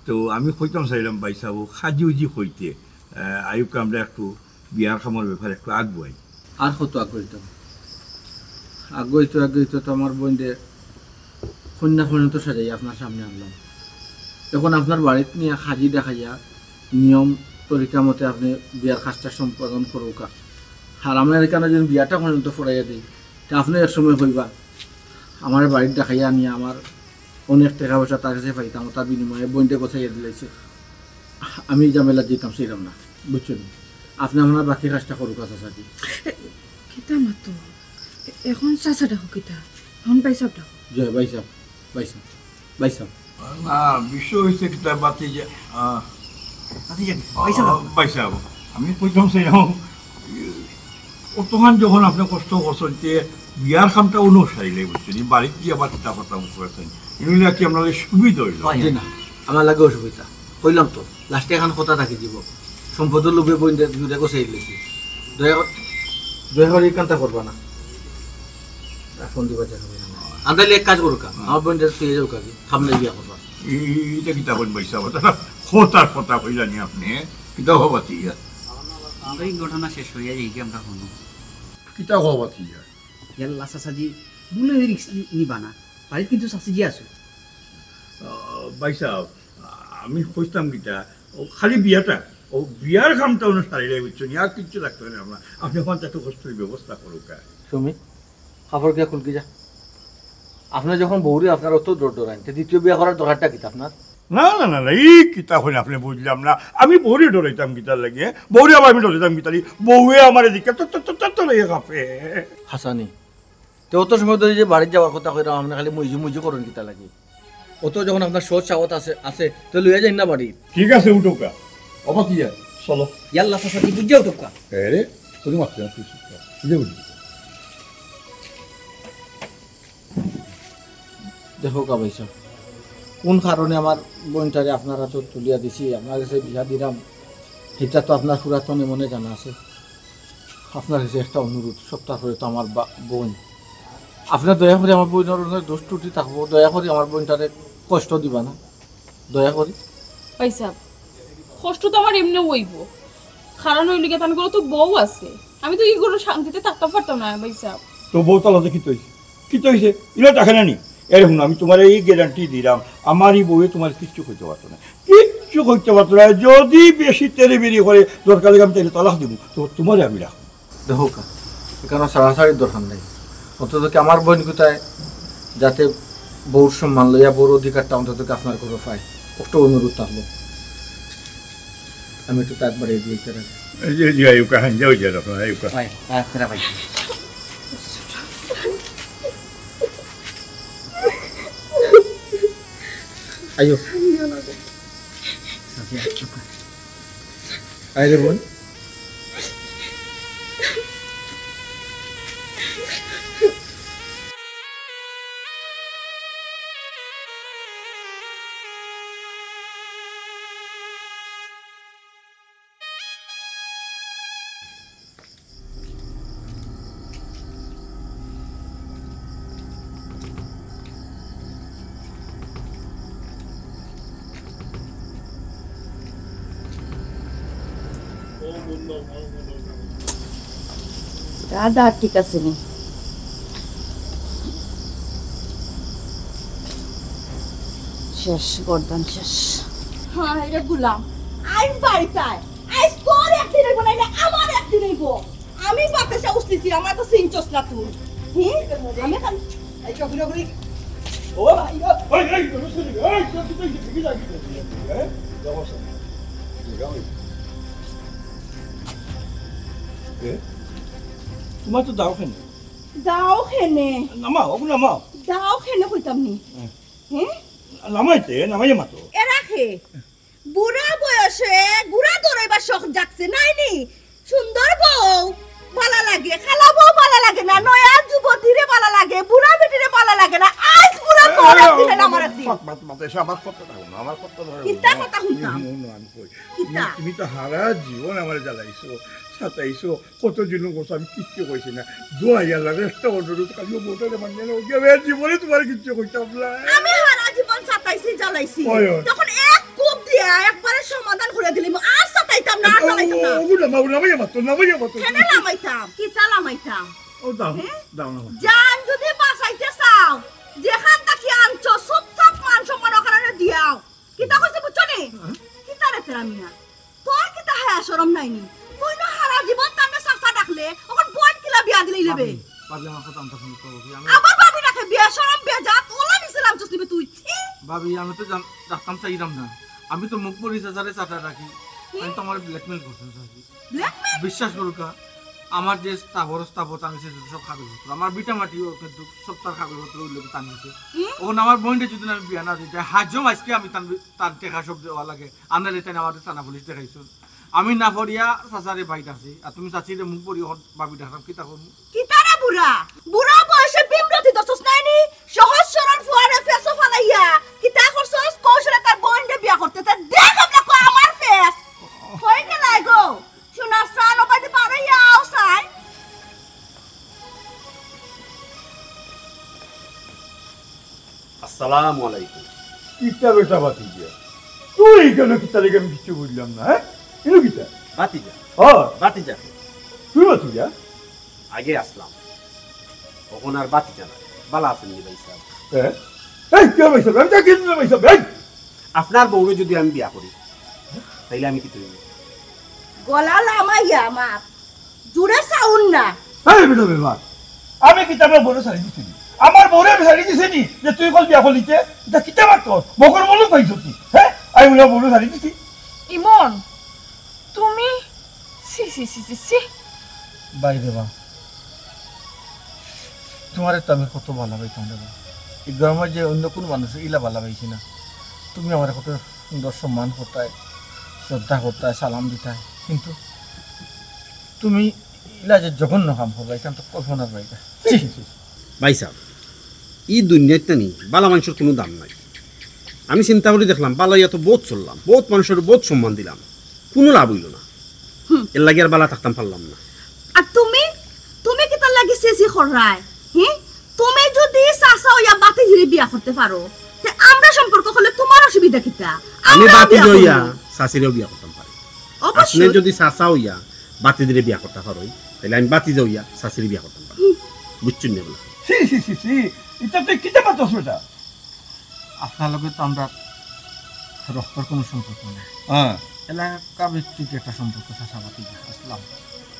তো আমি কইতাম চাইলাম, ভাইসাব, কাজি উজি কইতে, আহ, আউক্কা আমরা একটু বিয়ার কামর ব্যাপারে একটু আগুয়াই। আর কত আগুয়াইতাম? আগুয়াইতে আগুয়াইতে তো আমার বইনরে কইন্যা পর্যন্ত সাজাইয়া আপনার সামনে আনলাম। এখন আপনার বাড়িত নিয়া কাজি দেখাইয়া নিয়ম তরিকা মতে আপনে বিয়ার কাজটা সম্পাদন করউক্কা। আর আমার ইখানো যদি বিয়াটা পর্যন্ত পড়াইয়া দেই, তে আপনে এক সময় কইবা, "আমারে বাড়িত দেখাইয়া আনিয়া আমার অনেক টেকা পয়সা তার গেছে পাইতাম, তার বিনিময়ে বইনরে গছাইয়া দিলাইছে।" আমি ই ঝামেলাত যাইতাম চাইরাম না, বুঝছইন? আপনে আপনার বাকি কাজটা করউক্কা, চাচাজি। এ, কিতা মাতো? এ-, এখন চাচা ডাকো কিতা? এখন ভাইসাব ডাকো। জি, ভাইসাব, ভাইসাব, ভাইসাব। না, বিষয় অইছে কিতা, ভাতিজা, আহ, ভাতিজা কিতা? ভাইসাব ডাকো। আহ, ভাইসাব, আমি কইতাম চাইরাম, অতখান যখন আপনে কষ্ট করছইন, তে বিয়ার কামটা অনো সারিলে, বুঝছইন, ই বাড়িত গিয়া আবার কিতা কথা মুখ করছইন, ইগুলা কি আপনার সুবিধা অইলো? জি না, আমার লাগেও অসুবিধা। কইলাম তো, লাস্টে একখান কথা থাকি দিব। সম্পদর লোভে বইনরে দুইটা গছাই দিলাইছি। দয়া কর-, দয়া করি ই কামটা করবা না। আর ফোন দিবা দেখা হবে না। আন্দাইলে এক কাজ করউক্কা, আমার বইনরে তুই যাও কাজে, সামনে বিয়া করবা। ই-, ই-, ইটা কিতা কইন ভাইসাব? কথার কথা কইলা নি আপনে? কিতা হবা তুই ইয়া? আমরা ই ঘটনা শেষ অইয়া যাইগি আমরা হুনো। কিতা হবা তুই ইয়া? ইয়াল্লা চাচাজি, ভুলে রিস্ক নি-, নিবা না। বাড়িত কিন্তু চাচিজি আছে। আহ, ভাইসাব, আমি কইতাম কিতা, ও খালি বিয়াটা, ও বিয়ার কামটা অনো সারিলাই, বুঝছইন, আর কিচ্ছু লাগতো না আমরা। আপনে অখন একটু কষ্টর ব্যবস্থা করউক্কা। সুমি, কাপড় গিয়া খুলকি যা। আপনে যখন বউরে আপনার অত ডর ডরাইন, তে দ্বিতীয় বিয়া করার দরকারটা কিতা আপনার? না, না, না, না, ই কিতা কইন আপনে, বুঝলাম না। আমি বউরে ডরাইতাম কিতার লাগি, হ্যাঁ? বউরে আবার আমি ডরাইতাম কিতার লাগি? বউয়ে আমারে দেখিয়া তো, তো, তো, তো, তো লইয়া কাঁপে। হাসানি, তে অত সময় ধরি যে বাড়িত যাওয়ার কথা কইরাম, আপনে খালি মুইজু মুইজু করইন কিতার লাগি? অত যখন আপনার সৎ সাহস আছে, আছে, তে লইয়া যাইন না বাড়িত। ঠিক আছে, উঠউক্কা। অবা কি আর? চলো। ইয়াল্লা, চাচা, কি বুঝিয়া উঠউক্কা? এরে, কোনো মাততে না, তুই চুপ কর। বুঝে বুঝি। দেখউক্কা ভাইসাব, কোন কারণে আমার বইনটারে আপনার আতো তুলিয়া দিছি, আপনার গেছে বিয়া দিরাম, ইটা তো আপনার পুরাতন মনে জানা আছে। আপনার গেছে একটা অনুরোধ, সবতার পরে তো আমার বা-, বইন, আপনে দয়া করি আমার বইনর অনেক দোষ ত্রুটি থাকবো, দয়া করি আমার বইনটারে কষ্ট দিবা না, দয়া করি। ভাইসাব, কষ্ট তো আমার এমনেউ অইবো, কারণ অইলো গিয়া তান ঘরো তো বউ আছে, আমি তো ই ঘরো শান্তিতে থাকতাম পারতাম না ভাইসাব। তো বউ তালাতে কিতা অইছে? কিতা অইছে? ইলা দেখে না নি? এরে হুনো, আমি তুমারে ই গ্যারান্টি দিরাম, আমার ই বউয়ে তুমারে কিচ্ছু কইতে পারতো না, কিচ্ছু কইতে পারতো না। যদি বেশি তেড়েবেড়ি করে, দরকার লাগে আমি তাইলে তালাক দিমু, তো তুমারে আমি রাখমু। দেখউক্কা, ইখানো ছাড়াছাড়ির দরকার নাই। অন্তত কি আমার বইন কুতায় যাতে বউর সম্মান লইয়া বউর অধিকারটা অন্তত কি আপনার ঘরো পায়, অত অনুরোধ থাকলো। আমি একটু তাক বাড়িয়ে দিয়ে ইতারে। এই যে, যে, আইউক্কা, হ্যাঁ, যাও, যাও, আপনারা আইউক্কা। আয়, আয়, আপনারা ভাই। আইও। আয় রে বোন। দাদা ঠিক আছে নি? শেষ, গর্দন শেষ। হ্যাঁ, এটা গুলাম। আইজ বাড়িত আয়। আইজ তোর একদিন অইবো, নাইলে আমার একদিন অইবো। আমি বাতাসে উঠতেছি, আমার তো চিনছস না তুই। হুম? আমি খালি এই তো ঘুরে ঘুরে। ও ভাই গো। এই, এই, এই, এই, এই, এই, এই, এই, এই, এই, এই, এই, এই, এই, এ? তুমার তো দাও খেনে। দাও খেনে। নামাও, ওগু নামাও। দাও খেনে কইতাম নি। হ্যাঁ। হ্যাঁ? নামাইতে, নামাইয়া মাতো। এরা খে? বুড়া বয়সে গুড়া দৌড়াইবার শখ জাগছে, নাই নি? সুন্দর বউ বালা লাগে, কালা বউ বালা লাগে না, নয়া যুবতীরে বালা লাগে, বুড়া বেটিরে বালা লাগে না। আইজ বুড়া তোর একদিন, আমার একদিন। মাত, মাত, মাত, এসে আমার কথাটা হুনো, আমার কথাটা হুনো। কিতা কথা হুনতাম? হুনো, হুনো, আমি কই। কিতা? তুমি, তুমি তো হারা জীবন আমারে জ্বালাইছো, সাতাইছো, কত জুলুম করছো, আমি কিচ্ছু কইছি না। দোহাই আল্লাহর, একটা অনুরোধ, খালি ও বউটারে মানিয়া নেও, আমি আর জীবনে তুমারে কিচ্ছু কইতাম না। আমি হারা জীবন সাতাইছি, জ্বালাইছি। ওই, ওই। তখন এক কোপ দিয়া একবারে সমাধান করিয়া দিলিমু, আর সাতাইতাম না, আর ও, জ্বালাইতাম না। ও, ও, না, মা, ও, নামাইয়া মাতো, নামাইয়া মাতো। কেনে লামাইতাম? কিতা লামাইতাম? ও, দাও, হ্যাঁ? দাও, নামাও। জান যদি বাঁচাইতে চাও, যেখান থাকি আনছো, চুপচাপ মান সম্মান ওখানে দিয়াও। কিতা কইছে বুঝছো নি? হ্যাঁ? কিতা রে তেরা মিয়া? তোর কিতা হায়া শরম নাই নি? তুই না হারা জীবন তানরে চাচা ডাকলে, অখন বইন কিলা বিয়া দিলেই লেবে। ভাবি, ভাবি, আমার কথা আনতে ফোন করো, ভাবি, আমি আবার ভাবি ডাকে, বিয়া শরম, বিয়া জাত, ওলা নিছিলাম চুস নিবে তুই, ছি। ভাবি, আমি তো জান-, ডাকতাম চাইরাম না। আমি তো মুখ বলি চাচারে চাচা ডাকি। কি? আমি তো আমারে blackmail করছেন চাচি। Blackmail? বিশ্বাস করুক্কা, আমার যে স্থাবর, স্থাবর, তান গেছে যত সব কাগজপত্র, আমার ভিটা মাটিও কিন্তু সব তার কাগজপত্র ওই লোকে তান গেছে। কি? অখন আমার বইনরে যদি আমি বিয়া না দিই, তাই হাজম আইজকে আমি তান, তার টেকা সব দেওয়া লাগে। আনালে তাই আমারে থানা পুলিশ দেখাইছইন। আমি না পড়িয়া চাচারে বাইত আছি, আর তুমি চাচিরে মুখ পড়ি অখন ভাবি ডাকরাম, কিতা করমু? কিতা রে বুড়া? বুড়া বয়সে ভীমরতি ধরছস নাই নি? সহজ সরল ফুয়ারে ফেসো ফালাইয়া কিতা করছস? কৌশলে তার বইনরে বিয়া করতে, তে দেখ আমরা কো আমার ফেস। হয়ে গেলাই গো। সোনার চান, ও বাড়িতে পারো ইয়াও চাই। আসসালামু আলাইকুম। কিতা বেটা ভাতিজা? তুই কেনে কিতা লাগে আমি কিচ্ছু বুঝলাম না, হ্যাঁ? ইনো কিতা? ভাতিজা। ও। ভাতিজা। তুই ভাতিজা? আগে আসলাম। অখন আর ভাতিজা না। বালা আছইন নি ভাইসাব? হ্যাঁ? এই, কে ভাইসাব? আমি তো কিচ্ছু না ভাইসাব, এই! আপনার বউরে যদি আমি বিয়া করি, তাইলে আমি কিতা অইমু? গলা লামাইয়া আমার জুরে চাউন না। এই বেটা বেমার, আমি কিতা আপনার বউরে ছাড়ি দিছি নি? আমার বউরে আমি ছাড়ি দিছি নি যে তুই কল বিয়া করলিতে? ইটা কিতা মাত? মগর মুলুক পাইছস তুই, হ্যাঁ? আমি বুলে বউরে ছাড়ি দিছি। ইমন, তুমি, ছি ছি ছি ছি ছি। বাইরে বা, তোমারে তো আমি কত ভালা পাইতাম রে বা। এই গ্রামে যে অন্য কোন মানুষ ইলা ভালা পাইছি না। তুমি আমারে কত সুন্দর সম্মান করতায়, শ্রদ্ধা করতায়, সালাম দিতায়, কিন্তু তুমি ইলা যে জঘন্য কাম করবা, ইখান তো কল্পনার বাইরে। ছি, ছি, ছি। ভাইসাব, ই দুনিয়াত নানি ভালা মানষর কুনু দাম নাই। আমি চিন্তা করি দেখলাম, ভালা অইয়া তো বউত চললাম, বউত মানষরে বউত সম্মান দিলাম, কুনু লাভ অইলো না। হুম। এর লাগি আর ভালা থাকতাম পারলাম না। আর তুমি, তুমি কিতার লাগি ছি ছি কররায়? হি? তুমি যুদি চাচা অইয়া বাতিজিরে বিয়া করতে পারো, তে আমরার সম্পর্ক করলে তুমার অসুবিধা কিতা? আমি বাতিজা অইয়া চাচিরেও বিয়া করতাম পারি। অবশ্যই। আপনে যুদি চাচা অইয়া বাতিজিরে বিয়া করতা পারইন, তাইলে আমি বাতিজা অইয়া চাচিরে বিয়া করতাম পারি। হুম। বুঝছইন নি বা? ছি, ছি, ছি, ছি। ইটা তুই কিতা মাতস বেটা? আপনার লগে তো আমরার রক্তর কুনু সম্পর্ক নাই। হ্যাঁ। এলাকা ভিত্তিক একটা সম্পর্ক, চাচাবাতি আসলাম,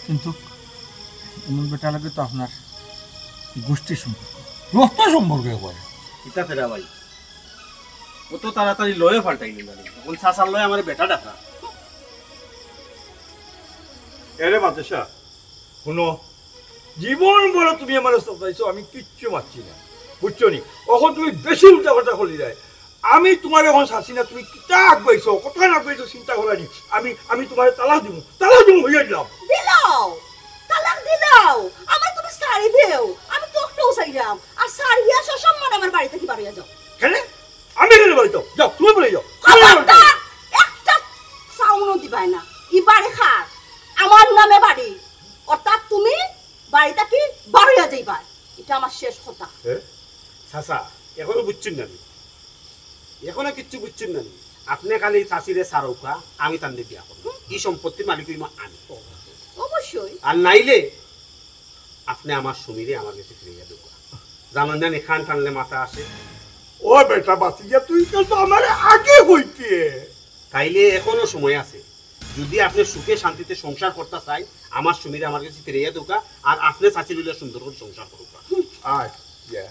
কিন্তু ইমন বেটার লগে তো আপনার গোষ্ঠীর সম্পর্ক। রক্তর সম্পর্ক কয়? ইটা ফেরা ভাই, অত তাড়াতাড়ি লয়ে পাল্টাইলে না। অখন চাচার লয়ে আমারে বেটা ডাকা। এরে বাদশা, হুনো, জীবন ভর তুমি আমারে সতাইছো, আমি কিচ্ছু মাতছি না, বুঝছো নি? অখন তুমি বেশি উল্টা পাল্টা করিরায়। আমি তুমারে অখন চাচি না, তুমি কিতা আগুয়াইছো, কতখান আগুয়াইছো চিন্তা করো নি। আমি, আমি তুমারে তালাক দিমু, তালাক দিমু, অইয়া দিলাম। দিলাও, তালাক দিলাও, আমারে তুমি ছাড়ি দেও, আমি তো একটাও চাইরাম। আর ছাড়িয়া সসম্মানে আমার বাড়ি থাকি বারইয়া যাও। কেনে? আমি কেনে বারইতাম? যাও, তুমি বারই যাও, তুমি বারই যাও। খবরদার! একটা সাউন্ডও দিবায় না। ই বাড়ি কার? আমার নামে বাড়ি। অর্থাৎ তুমি বাড়ি থাকি বারইয়া যাইবায়। ইটা আমার শেষ কথা। এ? চাচা, অখনো বুঝছইন না নি? অখনো কিচ্ছু বুঝছইন না নি? আপনে খালি চাচিরে ছাড়উক্কা, আমি তানরে বিয়া করমু। ই সম্পত্তির মালিক অইমু আমি। অবশ্যই। আর নাইলে আপনে আমার সুমিরে আমার গেছে ফিরাইয়া দেউক্কা। জানইন না নি, কান টানলে মাথা আসে। ও বেটা বাতিজা, তুই তো আমারে আগে কইতে। তাইলে অখনো সময় আছে। যুদি আপনে সুখে শান্তিতে সংসার করতা চাইন, আমার সুমিরে আমার গেছে ফিরাইয়া দেউক্কা, আর আপনে চাচির লইয়া সুন্দর করি সংসার করউক্কা। আয়, ইয়া।